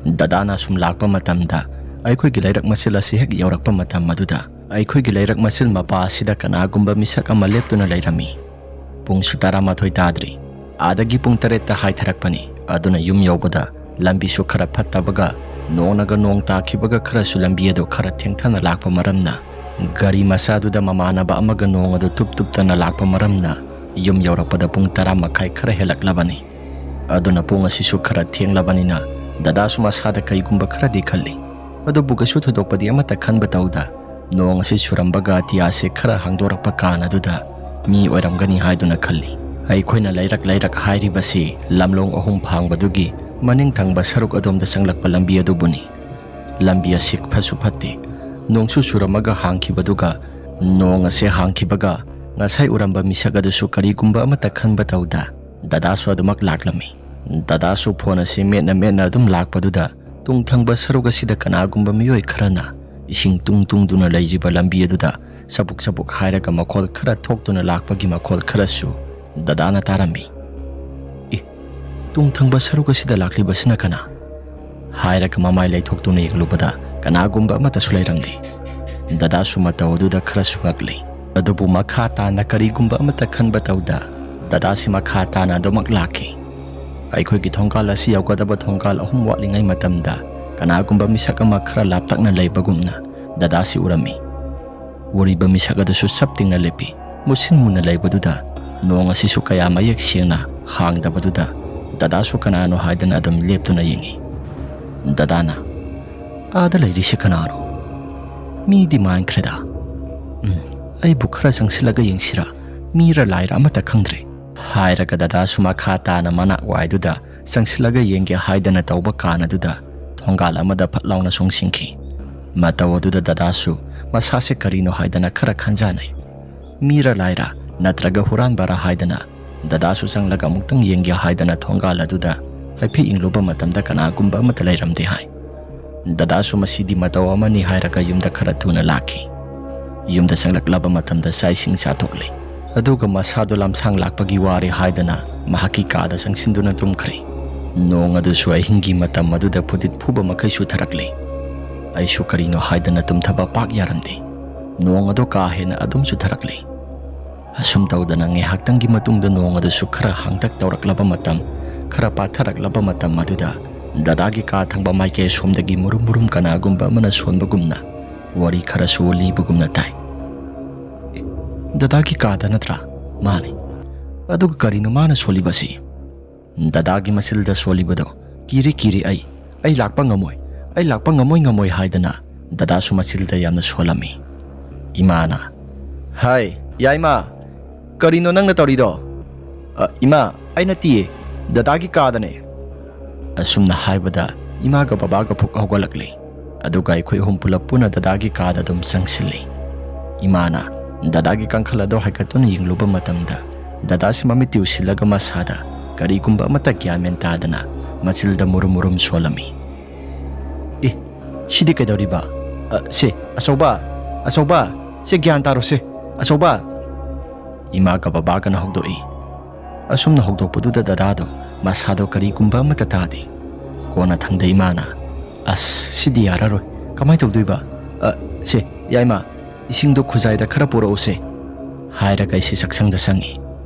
ꯗꯗꯥꯅ ꯑꯁꯨꯝ ꯂꯥꯛꯄ ꯃꯇꯝꯗ ꯑꯩꯈꯣꯏꯒꯤ ꯂꯩꯔꯛ ꯃꯆꯤꯜ ꯑꯁꯤ ꯍꯦꯛ ꯌꯧꯔꯛꯄ ꯃꯇꯝ ꯑꯗꯨꯗ ꯑꯩꯈꯣꯏꯒꯤ ꯂꯩꯔꯛ ꯃꯆꯤꯜ ꯃꯄꯥ ꯑꯁꯤꯗ ꯀꯅꯥꯒꯨꯝꯕ ꯃꯤꯁꯛ ꯑꯃ ꯂꯦꯞꯇꯨꯅ ꯂꯩꯔꯝꯃꯤ꯫ ꯄꯨꯡꯁꯨ ꯇꯔꯥꯃꯥꯊꯣꯏ ꯇꯥꯗ꯭ꯔꯤ꯫ ꯑꯥꯗꯒꯤ ꯄꯨꯡ ꯇꯔꯦꯠꯇ ꯍꯥꯏꯊꯔꯛꯄꯅꯤ꯫ ꯑꯗꯨꯅ ꯌꯨꯝ ꯌꯧꯕꯗ ꯂꯝꯕꯤꯁꯨ ꯈꯔ ꯐꯠꯇꯕꯒ ꯅꯣꯡꯅꯒ ꯅꯣꯡ ꯇꯥꯈꯤꯕꯒ ꯈꯔꯁꯨ ꯂꯝꯕꯤ ꯑꯗꯨ ꯈꯔ ꯊꯦꯡꯊꯅ ꯂꯥꯛꯄ ꯃꯔꯝꯅ ꯒꯥꯔꯤ ꯃꯆꯥꯗꯨꯗ ꯃꯃꯥꯟꯅꯕ ꯑꯃꯒ ꯅꯣꯡ ꯑꯗꯨ ꯇꯨꯞ ꯇꯨꯞꯇꯅ ꯂꯥꯛꯄ ꯃꯔꯝꯅ ꯌꯨꯝ ꯌꯧꯔꯛꯄꯗ ꯄꯨꯡ ꯇꯔꯥ ꯃꯈꯥꯏ ꯈꯔ ꯍꯦꯜꯂꯛꯂꯕꯅꯤ꯫ ꯑꯗꯨꯅ ꯄꯨꯡ ꯑꯁꯤꯁꯨ ꯈꯔ ꯊꯦꯡꯂꯕꯅꯤꯅ ꯗꯗꯥꯁꯨ ꯃꯁꯥꯗ ꯀꯩꯒꯨꯝꯕ ꯈꯔꯗꯤ ꯈꯜꯂꯤ꯫ ꯑꯗꯨꯕꯨ ꯀꯩꯁꯨ ꯊꯣꯏꯗꯣꯛꯄꯗꯤ ꯑꯃꯠꯇ ꯈꯟꯕ ꯇꯧꯗ ꯅꯣꯡ ꯑꯁꯤ ꯆꯨꯔꯝꯕꯒ ꯑꯇꯤꯌꯥꯁꯦ ꯈꯔ ꯍꯥꯡꯗꯣꯔꯛꯄ ꯀꯥꯟ ꯑꯗꯨꯗ ꯃꯤ ꯑꯣꯏꯔꯝꯒꯅꯤ ꯍꯥꯏꯗꯨꯅ ꯈꯜꯂꯤ꯫ ꯑꯩꯈꯣꯏꯅ ꯂꯩꯔꯛ ꯂꯩꯔꯛ ꯍꯥꯏꯔꯤꯕꯁꯤ ꯂꯝꯂꯣꯡ ꯑꯍꯨꯝ ꯐꯥꯡꯕꯗꯨꯒꯤ ꯃꯅꯤꯡ ꯊꯪꯕ ꯁꯔꯨꯛ ꯑꯗꯣꯝꯗ ꯆꯪꯂꯛꯄ ꯂꯝꯕꯤ ꯑꯗꯨꯕꯨꯅꯤ꯫ ꯂꯝꯕꯤ ꯑꯁꯤ ꯐꯠꯁꯨ ꯐꯠꯇꯦ꯫ ꯅꯣꯡꯁꯨ ꯆꯨꯔꯝꯃꯒ ꯍꯥꯡꯈꯤꯕꯗꯨꯒ ꯅꯣꯡ ꯑꯁꯤ ꯍꯥꯡꯈꯤꯕꯒ ꯉꯁꯥꯏ ꯎꯔꯝꯕ ꯃꯤꯁꯛ ꯑꯗꯨꯁꯨ ꯀꯔꯤꯒꯨꯝꯕ ꯑꯃꯠꯇ ꯈꯟꯕ ꯇꯧꯗ ꯗꯗꯥꯁꯨ ꯑꯗꯨꯃꯛ ꯂꯥꯛꯂꯝꯃꯤ꯫ ꯗꯗꯥꯁꯨ ꯐꯣꯟ ꯑꯁꯤ ꯃꯦꯠꯅ ꯃꯦꯠꯅ ꯑꯗꯨꯝ ꯂꯥꯛꯄꯗꯨꯗ ꯇꯨꯡ ꯊꯪꯕ ꯁꯔꯨꯛ ꯑꯁꯤꯗ ꯀꯅꯥꯒꯨꯝꯕ ꯃꯤꯑꯣꯏ ꯈꯔꯅ ꯏꯁꯤꯡ ꯇꯨꯡ ꯇꯨꯡꯗꯨꯅ ꯂꯩꯔꯤꯕ ꯂꯝꯕꯤ ꯑꯗꯨꯗ ꯆꯕꯨꯛ ꯆꯕꯨꯛ ꯍꯥꯏꯔꯒ ꯃꯈꯣꯜ ꯈꯔ ꯊꯣꯛꯇꯨꯅ ꯂꯥꯛꯄꯒꯤ ꯃꯈꯣꯜ ꯈꯔꯁꯨ ꯗꯗꯥꯅ ꯇꯥꯔꯝꯃꯤ꯫ "ꯏ, ꯇꯨꯡ ꯊꯪꯕ ꯁꯔꯨꯛ ꯑꯁꯤꯗ ꯂꯥꯛꯂꯤꯕꯁꯤꯅ ꯀꯅꯥ?" ꯍꯥꯏꯔꯒ ꯃꯃꯥꯏ ꯂꯩꯊꯣꯛꯇꯨꯅ ꯌꯦꯡꯂꯨꯕꯗ ꯀꯅꯥꯒꯨꯝꯕ ꯑꯃꯠꯇꯁꯨ ꯂꯩꯔꯝꯗꯦ꯫ ꯗꯗꯥꯁꯨ ꯃꯇꯧ ꯑꯗꯨꯗ ꯈꯔꯁꯨ ꯉꯛꯂꯤ꯫ ꯑꯗꯨꯕꯨ ꯃꯈꯥ ꯇꯥꯅ ꯀꯔꯤꯒꯨꯝꯕ ꯑꯃꯠꯇ ꯈꯟꯕ ꯇꯧꯗ ꯗꯗꯥꯁꯤ ꯃꯈꯥ ꯇꯥꯅ ꯑꯗꯨꯃꯛ ꯂꯥꯛꯈꯤ꯫ ꯑꯩꯈꯣꯏꯒꯤ ꯊꯣꯡꯒꯥꯜ ꯑꯁꯤ ꯌꯧꯒꯗꯕ ꯊꯣꯡꯒꯥꯜ ꯑꯍꯨꯝ ꯋꯥꯠꯂꯤꯉꯩ ꯃꯇꯝꯗ ꯀꯅꯥꯒꯨꯝꯕ ꯃꯤꯁꯛ ꯑꯃ ꯈꯔ ꯂꯥꯞꯇꯛꯅ ꯂꯩꯕꯒꯨꯝꯅ ꯗꯗꯥꯁꯤ ꯎꯔꯝꯃꯤ꯫ ꯎꯔꯤꯕ ꯃꯤꯁꯛ ꯑꯗꯨꯁꯨ ꯁꯞ ꯇꯤꯡꯅ ꯂꯦꯞꯄꯤ꯫ ꯃꯨꯁꯤꯟ ꯃꯨꯅ ꯂꯩꯕꯗꯨꯗ ꯅꯣꯡ ꯑꯁꯤꯁꯨ ꯀꯌꯥ ꯃꯌꯦꯛ ꯁꯦꯡꯅ ꯍꯥꯡꯗꯕꯗꯨꯗ ꯗꯗꯥꯁꯨ ꯀꯅꯥꯅꯣ ꯍꯥꯏꯗꯅ ꯑꯗꯨꯝ ꯂꯦꯞꯇꯨꯅ ꯌꯦꯡꯉꯤ꯫ ꯗꯗꯥꯅ, "ꯑꯥꯗ ꯂꯩꯔꯤꯁꯦ ꯀꯅꯥꯅꯣ? ꯃꯤꯗꯤ ꯃꯥꯟꯈ꯭ꯔꯦꯗ꯫ ꯎꯝ, ꯑꯩꯕꯨ ꯈꯔ ꯆꯪꯁꯤꯜꯂꯒ ꯌꯦꯡꯁꯤꯔꯥ? ꯃꯤꯔ ꯂꯥꯏꯔ ꯑꯃꯠꯇ ꯈꯪꯗ꯭ꯔꯦ," ꯍꯥꯏꯔꯒ ꯗꯗꯥꯁꯨ ꯃꯈꯥ ꯇꯥꯅ ꯃꯅꯥꯛ ꯋꯥꯏꯗꯨꯗ ꯆꯪꯁꯤꯜꯂꯒ ꯌꯦꯡꯒꯦ ꯍꯥꯏꯗꯅ ꯇꯧꯕ ꯀꯥꯟ ꯑꯗꯨꯗ ꯊꯣꯡꯒꯥꯜ ꯑꯃꯗ ꯐꯠ ꯂꯥꯎꯅ ꯆꯣꯡꯁꯤꯟꯈꯤ꯫ ꯃꯇꯧ ꯑꯗꯨꯗ ꯗꯗꯥꯁꯨ ꯃꯁꯥꯁꯦ ꯀꯔꯤꯅꯣ ꯍꯥꯏꯗꯅ ꯈꯔ ꯈꯟꯖꯥꯅꯩ꯫ ꯃꯤꯔ ꯂꯥꯏꯔ ꯅꯠꯇ꯭ꯔꯒ ꯍꯨꯔꯥꯟꯕꯔ ꯍꯥꯏꯗꯅ ꯗꯗꯥꯁꯨ ꯆꯪꯂꯒ ꯑꯃꯨꯛꯇꯪ ꯌꯦꯡꯒꯦ ꯍꯥꯏꯗꯅ ꯊꯣꯡꯒꯥꯜ ꯑꯗꯨꯗ ꯍꯥꯏꯐꯦꯠ ꯌꯦꯡꯂꯨꯕ ꯃꯇꯝꯗ ꯀꯅꯥꯒꯨꯝꯕ ꯑꯃꯠꯇ ꯂꯩꯔꯝꯗꯦ ꯍꯥꯏ꯫ ꯗꯗꯥꯁꯨ ꯃꯁꯤꯗꯤ ꯃꯇꯧ ꯑꯃꯅꯤ ꯍꯥꯏꯔꯒ ꯌꯨꯝꯗ ꯈꯔ ꯊꯨꯅ ꯂꯥꯛꯈꯤ꯫ ꯌꯨꯝꯗ ꯆꯪꯂꯛꯂꯕ ꯃꯇꯝꯗ ꯆꯥꯛ ꯏꯁꯤꯡ ꯆꯥꯊꯣꯛꯂꯦ꯫ ꯑꯗꯨꯒ ꯃꯁꯥꯗꯣ ꯂꯝꯁꯥꯡ ꯂꯥꯛꯄꯒꯤ ꯋꯥꯔꯦ ꯍꯥꯏꯗꯅ ꯃꯍꯥꯛꯀꯤ ꯀꯥꯗ ꯆꯪꯁꯤꯟꯗꯨꯅ ꯇꯨꯝꯈ꯭ꯔꯦ꯫ ꯅꯣꯡ ꯑꯗꯨꯁꯨ ꯑꯍꯤꯡꯒꯤ ꯃꯇꯝ ꯑꯗꯨꯗ ꯐꯨꯗꯤꯠ ꯐꯨꯕ ꯃꯈꯩ ꯆꯨꯊꯔꯛꯂꯦ꯫ ꯑꯩꯁꯨ ꯀꯔꯤꯅꯣ ꯍꯥꯏꯗꯅ ꯇꯨꯝꯊꯕ ꯄꯥꯛ ꯌꯥꯔꯝꯗꯦ꯫ ꯅꯣꯡ ꯑꯗꯨ ꯀꯥ ꯍꯦꯟꯅ ꯑꯗꯨꯝ ꯆꯨꯊꯔꯛꯂꯦ꯫ ꯑꯁꯨꯝ ꯇꯧꯗꯅ ꯉꯥꯏꯍꯥꯛꯇꯪꯒꯤ ꯃꯇꯨꯡꯗ ꯅꯣꯡ ꯑꯗꯨꯁꯨ ꯈꯔ ꯍꯥꯡꯇꯛ ꯇꯧꯔꯛꯂꯕ ꯃꯇꯝ, ꯈꯔ ꯄꯥꯊꯔꯛꯂꯕ ꯃꯇꯝ ꯑꯗꯨꯗ ꯗꯗꯥꯒꯤ ꯀꯥ ꯊꯪꯕ ꯃꯥꯏꯀꯩ ꯑꯁꯣꯝꯗꯒꯤ ꯃꯨꯔꯨꯝ ꯃꯨꯔꯨꯝ ꯀꯅꯥꯒꯨꯝꯕ ꯑꯃꯅ ꯁꯣꯟꯕꯒꯨꯝꯅ ꯋꯥꯔꯤ ꯈꯔꯁꯨ ꯂꯤꯕꯒꯨꯝꯅ ꯇꯥꯏ꯫ "ꯑꯦ, ꯗꯗꯥꯒꯤ ꯀꯥꯗ ꯅꯠꯇ꯭ꯔꯥ?" "ꯃꯥꯅꯤ꯫ ꯑꯗꯨꯒ ꯀꯔꯤꯅꯣ ꯃꯥꯅ ꯁꯣꯜꯂꯤꯕꯁꯤ?" "ꯗꯗꯥꯒꯤ ꯃꯆꯤꯜꯗ ꯁꯣꯜꯂꯤꯕꯗꯣ ꯀꯤꯔꯦ, ꯀꯤꯔꯦ ꯑꯩ, ꯑꯩ ꯂꯥꯛꯄ ꯉꯝꯃꯣꯏ, ꯑꯩ ꯂꯥꯛꯄ ꯉꯝꯃꯣꯏ, ꯉꯝꯃꯣꯏ" ꯍꯥꯏꯗꯅ ꯗꯗꯥꯁꯨ ꯃꯆꯤꯜꯗ ꯌꯥꯝꯅ ꯁꯣꯜꯂꯝꯃꯤ꯫ ꯏꯃꯥꯅ, "ꯍꯥꯏ, ꯌꯥꯏꯃ, ꯀꯔꯤꯅꯣ ꯅꯪꯅ ꯇꯧꯔꯤꯗꯣ?" "ꯑ, ꯏꯃꯥ, ꯑꯩ ꯅꯠꯇꯤꯌꯦ, ꯗꯗꯥꯒꯤ ꯀꯥꯗꯅꯦ"꯫ ꯑꯁꯨꯝꯅ ꯍꯥꯏꯕꯗ ꯏꯃꯥꯒ ꯕꯕꯥꯒ ꯐꯨꯛ ꯍꯧꯒꯠꯂꯛꯂꯦ꯫ ꯑꯗꯨꯒ ꯑꯩꯈꯣꯏ ꯑꯍꯨꯝ ꯄꯨꯂꯞ ꯄꯨꯟꯅ ꯗꯗꯥꯒꯤ ꯀꯥꯗ ꯑꯗꯨꯝ ꯆꯪꯁꯤꯜꯂꯤ꯫ ꯏꯃꯥꯅ ꯗꯗꯥꯒꯤ ꯀꯥꯡꯈꯜ ꯑꯗꯨ ꯍꯥꯏꯒꯠꯇꯨꯅ ꯌꯦꯡꯂꯨꯕ ꯃꯇꯝꯗ ꯗꯗꯥꯁꯤ ꯃꯃꯤꯠꯇꯤ ꯎꯏꯁꯤꯜꯂꯒ ꯃꯁꯥꯗ ꯀꯔꯤꯒꯨꯝꯕ ꯑꯃꯠꯇ ꯒ꯭ꯌꯥꯟ ꯃꯦꯟ ꯇꯥꯗꯅ ꯃꯆꯤꯜꯗ ꯃꯨꯔꯨꯝ ꯃꯨꯔꯨꯝ ꯁꯣꯜꯂꯝꯃꯤ꯫ "ꯑꯦ, ꯁꯤꯗꯤ ꯀꯩꯗꯧꯔꯤꯕ? ꯑ, ꯁꯦ, ꯑꯆꯧꯕ, ꯑꯆꯧꯕ, ꯁꯦ ꯒ꯭ꯌꯥꯟ ꯇꯥꯔꯣꯁꯦ, ꯑꯆꯧꯕ!" ꯏꯃꯥꯒ ꯕꯕꯥꯒꯅ ꯍꯧꯗꯣꯛꯏ꯫ ꯑꯁꯨꯝꯅ ꯍꯧꯗꯣꯛꯄꯗꯨꯗ ꯗꯗꯥꯗꯣ ꯃꯁꯥꯗꯣ ꯀꯔꯤꯒꯨꯝꯕ ꯑꯃꯠꯇ ꯇꯥꯗꯦ꯫ ꯀꯣꯟꯅꯊꯪꯗ ꯏꯃꯥꯅ, "ꯑꯁ, ꯁꯤꯗꯤ ꯌꯥꯔꯔꯣꯏ꯫ ꯀꯃꯥꯏ ꯇꯧꯗꯣꯏꯕ? ꯑ, ꯁꯦ, "ꯌꯥꯏꯃ, ꯏꯁꯤꯡꯗꯣ ꯈꯨꯖꯥꯏꯗ ꯈꯔ ꯄꯨꯔꯛꯎꯁꯦ," ꯍꯥꯏꯔꯒ ꯑꯩꯁꯤ ꯆꯥꯛꯁꯪꯗ ꯆꯪꯉꯤ꯫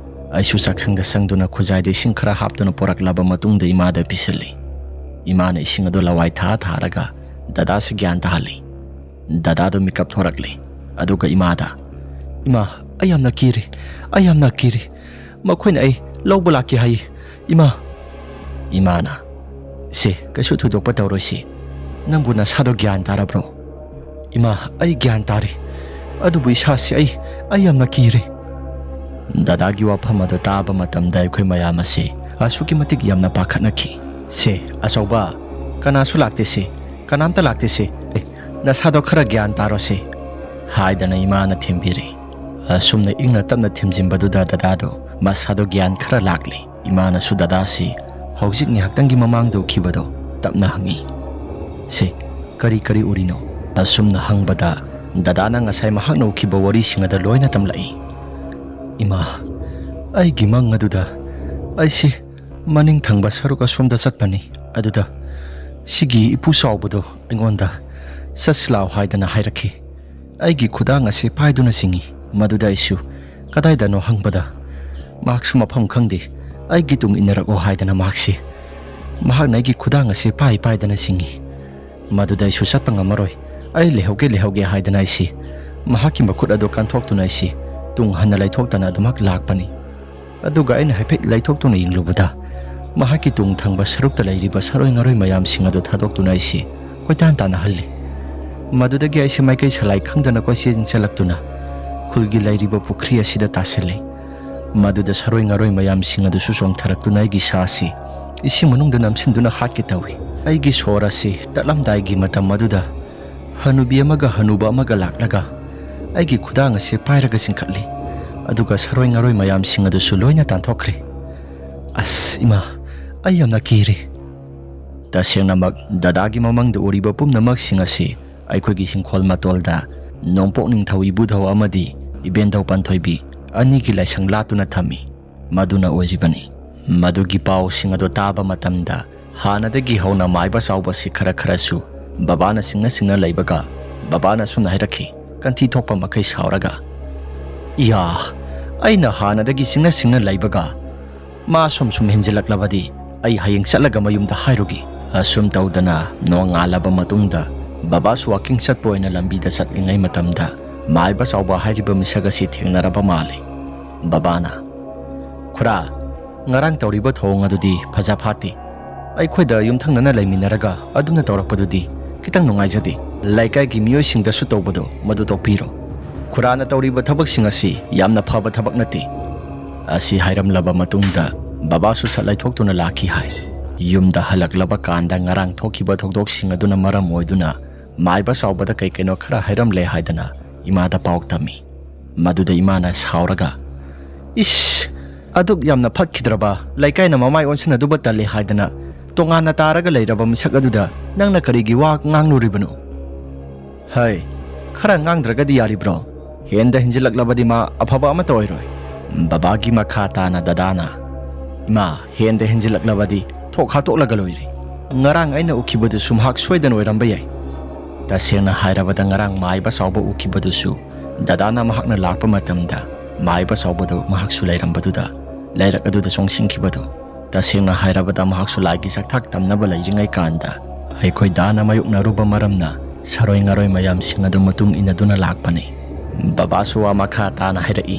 ꯑꯩꯁꯨ ꯆꯥꯛꯁꯪꯗ ꯆꯪꯗꯨꯅ ꯈꯨꯖꯥꯏꯗ ꯏꯁꯤꯡ ꯈꯔ ꯍꯥꯞꯇꯨꯅ ꯄꯨꯔꯛꯂꯕ ꯃꯇꯨꯡꯗ ꯏꯃꯥꯗ ꯄꯤꯁꯤꯜꯂꯤ꯫ ꯏꯃꯥꯅ ꯏꯁꯤꯡ ꯑꯗꯨ ꯂꯋꯥꯏ ꯊꯥ ꯊꯥꯔꯒ ꯗꯗꯥꯁꯤ ꯒ꯭ꯌꯥꯟ ꯇꯥꯍꯜꯂꯤ꯫ ꯗꯗꯥꯗꯨ ꯃꯤꯀꯞ ꯊꯣꯔꯛꯂꯦ꯫ ꯑꯗꯨꯒ ꯏꯃꯥꯗ, "ꯏꯃꯥ, ꯑꯩ ꯌꯥꯝꯅ ꯀꯤꯔꯦ, ꯑꯩ ꯌꯥꯝꯅ ꯀꯤꯔꯦ꯫ ꯃꯈꯣꯏꯅ ꯑꯩ ꯂꯧꯕ ꯂꯥꯛꯀꯦ ꯍꯥꯏꯌꯦ, ꯏꯃꯥ꯫" ꯏꯃꯥꯅ, "ꯁꯦ, ꯀꯩꯁꯨ ꯊꯣꯏꯗꯣꯛꯄ ꯇꯧꯔꯣꯏꯁꯤ꯫ ꯅꯪꯕꯨ ꯅꯁꯥꯗꯣ ꯒ꯭ꯌꯥꯟ ꯇꯥꯔꯕ꯭ꯔꯣ?" "ꯏꯃꯥ, ꯑꯩ ꯒ꯭ꯌꯥꯟ ꯇꯥꯔꯦ꯫ ꯑꯗꯨꯕꯨ ꯏꯁꯥꯁꯤ ꯑꯩ, ꯑꯩ ꯌꯥꯝꯅ ꯀꯤꯔꯦ꯫" ꯗꯗꯥꯒꯤ ꯋꯥꯐꯝ ꯑꯗꯨ ꯇꯥꯕ ꯃꯇꯝꯗ ꯑꯩꯈꯣꯏ ꯃꯌꯥꯝ ꯑꯁꯤ ꯑꯁꯨꯛꯀꯤ ꯃꯇꯤꯛ ꯌꯥꯝꯅ ꯄꯥꯈꯠꯅꯈꯤ꯫ "ꯁꯦ, ꯑꯆꯧꯕ, ꯀꯅꯥꯁꯨ ꯂꯥꯛꯇꯦꯁꯦ, ꯀꯅꯥꯝꯇ ꯂꯥꯛꯇꯦꯁꯦ꯫ ꯑꯦ, ꯅꯁꯥꯗꯣ ꯈꯔ ꯒ꯭ꯌꯥꯟ ꯇꯥꯔꯣꯁꯦ," ꯍꯥꯏꯗꯅ ꯏꯃꯥꯅ ꯊꯦꯝꯕꯤꯔꯦ꯫ ꯑꯁꯨꯝꯅ ꯏꯪꯅ ꯇꯞꯅ ꯊꯦꯝꯖꯤꯟꯕꯗꯨꯗ ꯗꯗꯥꯗꯣ ꯃꯁꯥꯗꯣ ꯒ꯭ꯌꯥꯟ ꯈꯔ ꯂꯥꯛꯂꯦ꯫ ꯏꯃꯥꯅꯁꯨ ꯗꯗꯥꯁꯤ ꯍꯧꯖꯤꯛ ꯉꯥꯏꯍꯥꯛꯇꯪꯒꯤ ꯃꯃꯥꯡꯗ ꯎꯈꯤꯕꯗꯣ ꯇꯞꯅ ꯍꯪꯉꯤ꯫ "ꯁꯦ, ꯀꯔꯤ ꯀꯔꯤ ꯎꯔꯤꯅꯣ?" ꯑꯁꯨꯝꯅ ꯍꯪꯕꯗ ꯗꯗꯥꯅ ꯉꯁꯥꯏ ꯃꯍꯥꯛꯅ ꯎꯈꯤꯕ ꯋꯥꯔꯤꯁꯤꯡ ꯑꯗꯨ ꯂꯣꯏꯅ ꯇꯝꯂꯛꯏ꯫ "ꯏꯃꯥ, ꯑꯩꯒꯤ ꯃꯪ ꯑꯗꯨꯗ ꯑꯩꯁꯤ ꯃꯅꯤꯡ ꯊꯪꯕ ꯁꯔꯨꯛ ꯑꯁꯣꯝꯗ ꯆꯠꯄꯅꯤ꯫ ꯑꯗꯨꯗ ꯁꯤꯒꯤ ꯏꯄꯨ ꯆꯥꯎꯕꯗꯣ ꯑꯩꯉꯣꯟꯗ 'ꯆꯠꯁꯤ ꯂꯥꯛꯑꯣ' ꯍꯥꯏꯗꯅ ꯍꯥꯏꯔꯛꯈꯤ꯫ ꯑꯩꯒꯤ ꯈꯨꯗꯥꯡ ꯑꯁꯤ ꯄꯥꯏꯗꯨꯅ ꯆꯤꯡꯏ꯫ ꯃꯗꯨꯗ ꯑꯩꯁꯨ ꯀꯗꯥꯏꯗꯅꯣ ꯍꯪꯕꯗ ꯃꯍꯥꯛꯁꯨ ꯃꯐꯝ ꯈꯪꯗꯦ꯫ ꯑꯩꯒꯤ ꯇꯨꯡ ꯏꯟꯅꯔꯛꯑꯣ ꯍꯥꯏꯗꯅ ꯃꯍꯥꯛꯁꯤ, ꯃꯍꯥꯛꯅ ꯑꯩꯒꯤ ꯈꯨꯗꯥꯡ ꯑꯁꯤ ꯄꯥꯏ ꯄꯥꯏꯗꯅ ꯆꯤꯡꯏ꯫ ꯃꯗꯨꯗ ꯑꯩꯁꯨ ꯆꯠꯄ ꯉꯝꯃꯔꯣꯏ꯫ ꯑꯩ ꯂꯩꯍꯧꯒꯦ, ꯂꯩꯍꯧꯒꯦ ꯍꯥꯏꯗꯅ ꯑꯩꯁꯤ ꯃꯍꯥꯛꯀꯤ ꯃꯈꯨꯠ ꯑꯗꯨ ꯀꯟꯊꯣꯛꯇꯨꯅ ꯑꯩꯁꯤ ꯇꯨꯡ ꯍꯟꯅ ꯂꯩꯊꯣꯛꯇꯅ ꯑꯗꯨꯃꯛ ꯂꯥꯛꯄꯅꯤ꯫ ꯑꯗꯨꯒ ꯑꯩꯅ ꯍꯥꯏꯐꯦꯠ ꯂꯩꯊꯣꯛꯇꯨꯅ ꯌꯦꯡꯂꯨꯕꯗ ꯃꯍꯥꯛꯀꯤ ꯇꯨꯡ ꯊꯪꯕ ꯁꯔꯨꯛꯇ ꯂꯩꯔꯤꯕ ꯁꯔꯣꯏ ꯉꯔꯣꯏ ꯃꯌꯥꯝꯁꯤꯡ ꯑꯗꯨ ꯊꯥꯗꯣꯛꯇꯨꯅ ꯑꯩꯁꯤ ꯀꯣꯏꯇꯥꯟ ꯇꯥꯟꯅꯍꯜꯂꯤ꯫ ꯃꯗꯨꯗꯒꯤ ꯑꯩꯁꯤ ꯃꯥꯏꯀꯩ ꯁꯂꯥꯏ ꯈꯪꯗꯅ ꯀꯣꯏꯆꯦꯟ ꯆꯦꯜꯂꯛꯇꯨꯅ ꯈꯨꯜꯒꯤ ꯂꯩꯔꯤꯕ ꯄꯨꯈ꯭ꯔꯤ ꯑꯁꯤꯗ ꯇꯥꯁꯤꯜꯂꯤ꯫ ꯃꯗꯨꯗ ꯁꯔꯣꯏ ꯉꯔꯣꯏ ꯃꯌꯥꯝꯁꯤꯡ ꯑꯗꯨꯁꯨ ꯆꯣꯡꯊꯔꯛꯇꯨꯅ ꯑꯩꯒꯤ ꯁꯥ ꯑꯁꯤ ꯏꯁꯤꯡ ꯃꯅꯨꯡꯗ ꯅꯝꯁꯤꯟꯗꯨꯅ ꯍꯥꯠꯀꯦ ꯇꯧꯏ꯫ ꯑꯩꯒꯤ ꯁꯣꯔ ꯑꯁꯤ ꯇꯠꯂꯝꯗꯥꯏꯒꯤ ꯃꯇꯝ ꯑꯗꯨꯗ ꯍꯅꯨꯕꯤ ꯑꯃꯒ ꯍꯅꯨꯕ ꯑꯃꯒ ꯂꯥꯛꯂꯒ ꯑꯩꯒꯤ ꯈꯨꯗꯥꯡ ꯑꯁꯤ ꯄꯥꯏꯔꯒ ꯆꯤꯡꯈꯠꯂꯤ꯫ ꯑꯗꯨꯒ ꯁꯔꯣꯏ ꯉꯔꯣꯏ ꯃꯌꯥꯝꯁꯤꯡ ꯑꯗꯨꯁꯨ ꯂꯣꯏꯅ ꯇꯥꯟꯊꯣꯛꯈ꯭ꯔꯦ꯫ ꯑꯁ, ꯏꯃꯥ, ꯑꯩ ꯌꯥꯝꯅ ꯀꯤꯔꯦ꯫ ꯇꯁꯦꯡꯅꯃꯛ ꯗꯗꯥꯒꯤ ꯃꯃꯪꯗ ꯎꯔꯤꯕ ꯄꯨꯝꯅꯃꯛꯁꯤꯡ ꯑꯁꯤ ꯑꯩꯈꯣꯏꯒꯤ ꯍꯤꯡꯈꯣꯜ ꯃꯇꯣꯜꯗ ꯅꯣꯡꯄꯣꯛ ꯅꯤꯡꯊꯧ ꯏꯕꯨꯙꯧ ꯑꯃꯗꯤ ꯏꯕꯦꯟꯙꯧ ꯄꯥꯟꯊꯣꯏꯕꯤ ꯑꯅꯤꯒꯤ ꯂꯥꯏꯁꯪ ꯂꯥꯠꯇꯨꯅ ꯊꯝꯃꯤ꯫ ꯃꯗꯨꯅ ꯑꯣꯏꯔꯤꯕꯅꯤ꯫ ꯃꯗꯨꯒꯤ ꯄꯥꯎꯁꯤꯡ ꯑꯗꯨ ꯇꯥꯕ ꯃꯇꯝꯗ ꯍꯥꯟꯅꯗꯒꯤ ꯍꯧꯅ ꯃꯥꯏꯕ ꯆꯥꯎꯕꯁꯤ ꯈꯔ ꯈꯔꯁꯨ ꯕꯕꯥꯅ ꯆꯤꯡꯅ ꯆꯤꯡꯅ ꯂꯩꯕꯒ ꯕꯕꯥꯅ ꯑꯁꯨꯝꯅ ꯍꯥꯏꯔꯛꯈꯤ, ꯀꯟꯊꯤ ꯊꯣꯛꯄ ꯃꯈꯩ ꯁꯥꯎꯔꯒ꯫ "ꯏꯌꯥ, ꯑꯩꯅ ꯍꯥꯟꯅꯗꯒꯤ ꯆꯤꯡꯅ ꯆꯤꯡꯅ ꯂꯩꯕꯒ ꯃꯥ ꯁꯨꯝ ꯁꯨꯝ ꯍꯦꯟꯖꯤꯜꯂꯛꯂꯕꯗꯤ ꯑꯩ ꯍꯌꯦꯡ ꯆꯠꯂꯒ ꯃꯌꯨꯝꯗ ꯍꯥꯏꯔꯨꯒꯦ"꯫ ꯑꯁꯨꯝ ꯇꯧꯗꯅ ꯅꯣꯡꯉꯥꯜꯂꯕ ꯃꯇꯨꯡꯗ ꯕꯕꯥꯁꯨ ꯋꯥꯀꯤꯡ ꯆꯠꯄ ꯑꯣꯏꯅ ꯂꯝꯕꯤꯗ ꯆꯠꯂꯤꯉꯩ ꯃꯇꯝꯗ ꯃꯥꯏꯕ ꯆꯥꯎꯕ ꯍꯥꯏꯔꯤꯕ ꯃꯤꯁꯛ ꯑꯁꯤ ꯊꯦꯡꯅꯔꯕ ꯃꯥꯜꯂꯤ꯫ ꯕꯕꯥꯅ, "ꯈꯨꯔꯥ, ꯉꯔꯥꯡ ꯇꯧꯔꯤꯕ ꯊꯧꯑꯣꯡ ꯑꯗꯨꯗꯤ ꯐꯖ ꯐꯥꯠꯇꯦ꯫ ꯑꯩꯈꯣꯏꯗ ꯌꯨꯝꯊꯪꯅꯅ ꯂꯩꯃꯤꯟꯅꯔꯒ ꯑꯗꯨꯝꯅ ꯇꯧꯔꯛꯄꯗꯨꯗꯤ ꯈꯤꯇꯪ ꯅꯨꯡꯉꯥꯏꯖꯗꯦ꯫ ꯂꯩꯀꯥꯏꯒꯤ ꯃꯤꯑꯣꯏꯁꯤꯡꯗꯁꯨ ꯇꯧꯕꯗꯣ ꯃꯗꯨ ꯇꯣꯛꯄꯤꯔꯣ꯫ ꯈꯨꯔꯥꯅ ꯇꯧꯔꯤꯕ ꯊꯕꯛꯁꯤꯡ ꯑꯁꯤ ꯌꯥꯝꯅ ꯐꯕ ꯊꯕꯛ ꯅꯠꯇꯦ"꯫ ꯑꯁꯤ ꯍꯥꯏꯔꯝꯂꯕ ꯃꯇꯨꯡꯗ ꯕꯕꯥꯁꯨ ꯁꯠ ꯂꯩꯊꯣꯛꯇꯨꯅ ꯂꯥꯛꯈꯤ ꯍꯥꯏ꯫ ꯌꯨꯝꯗ ꯍꯜꯂꯛꯂꯕ ꯀꯥꯟꯗ ꯉꯔꯥꯡ ꯊꯣꯛꯈꯤꯕ ꯊꯧꯗꯣꯛꯁꯤꯡ ꯑꯗꯨꯅ ꯃꯔꯝ ꯑꯣꯏꯗꯨꯅ ꯃꯥꯏꯕ ꯆꯥꯎꯕꯗ ꯀꯩ ꯀꯩꯅꯣ ꯈꯔ ꯍꯥꯏꯔꯝꯂꯦ ꯍꯥꯏꯗꯅ ꯏꯃꯥꯗ ꯄꯥꯎ ꯇꯝꯃꯤ꯫ ꯃꯗꯨꯗ ꯏꯃꯥꯅ ꯁꯥꯎꯔꯒ, "ꯏꯁ, ꯑꯗꯨꯛ ꯌꯥꯝꯅ ꯐꯠꯈꯤꯗ꯭ꯔꯕ, ꯂꯩꯀꯥꯏꯅ ꯃꯃꯥꯏ ꯑꯣꯟꯁꯤꯟꯅꯗꯨꯕ ꯇꯜꯂꯦ ꯍꯥꯏꯗꯅ ꯇꯣꯉꯥꯟꯅ ꯇꯥꯔꯒ ꯂꯩꯔꯕ ꯃꯤꯁꯛ ꯑꯗꯨꯗ ꯅꯪꯅ ꯀꯔꯤꯒꯤ ꯋꯥ ꯉꯥꯡꯂꯨꯔꯤꯕꯅꯣ? ꯍꯩ, ꯈꯔ ꯉꯥꯡꯗ꯭ꯔꯒꯗꯤ ꯌꯥꯔꯤꯕ꯭ꯔꯣ? ꯍꯦꯟꯗ ꯍꯦꯟꯖꯤꯜꯂꯛꯂꯕꯗꯤ ꯃꯥ ꯑꯐꯕ ꯑꯃꯠꯇ ꯑꯣꯏꯔꯣꯏ"꯫ ꯕꯕꯥꯒꯤ ꯃꯈꯥ ꯇꯥꯅ ꯗꯗꯥꯅ, "ꯏꯃꯥ, ꯍꯦꯟꯗ ꯍꯦꯟꯖꯤꯜꯂꯛꯂꯕꯗꯤ ꯊꯣꯛ ꯍꯥꯠꯇꯣꯛꯂꯒ ꯂꯣꯏꯔꯦ꯫ ꯉꯔꯥꯡ ꯑꯩꯅ ꯎꯈꯤꯕꯗꯨꯁꯨ ꯃꯍꯥꯛ ꯁꯣꯏꯗꯅ ꯑꯣꯏꯔꯝꯕ ꯌꯥꯏ"꯫ ꯇꯁꯦꯡꯅ ꯍꯥꯏꯔꯕꯗ ꯉꯔꯥꯡ ꯃꯥꯏꯕ ꯆꯥꯎꯕ ꯎꯈꯤꯕꯗꯨꯁꯨ ꯗꯗꯥꯅ ꯃꯍꯥꯛꯅ ꯂꯥꯛꯄ ꯃꯇꯝꯗ ꯃꯥꯏꯕ ꯆꯥꯎꯕꯗꯨ ꯃꯍꯥꯛꯁꯨ ꯂꯩꯔꯝꯕꯗꯨꯗ ꯂꯩꯔꯛ ꯑꯗꯨꯗ ꯆꯣꯡꯁꯤꯟꯈꯤꯕꯗꯨ꯫ ꯇꯁꯦꯡꯅ ꯍꯥꯏꯔꯕꯗ ꯃꯍꯥꯛꯁꯨ ꯂꯥꯏꯒꯤ ꯆꯥꯛꯊꯥꯛ ꯇꯝꯅꯕ ꯂꯩꯔꯤꯉꯩ ꯀꯥꯟꯗ ꯑꯩꯈꯣꯏ ꯗꯥꯅ ꯃꯥꯌꯣꯛꯅꯔꯨꯕ ꯃꯔꯝꯅ ꯁꯔꯣꯏ ꯉꯔꯣꯏ ꯃꯌꯥꯝꯁꯤꯡ ꯑꯗꯨ ꯃꯇꯨꯡ ꯏꯟꯅꯗꯨꯅ ꯂꯥꯛꯄꯅꯤ꯫ ꯕꯕꯥꯁꯨ ꯋꯥ ꯃꯈꯥ ꯇꯥꯅ ꯍꯥꯏꯔꯛꯏ,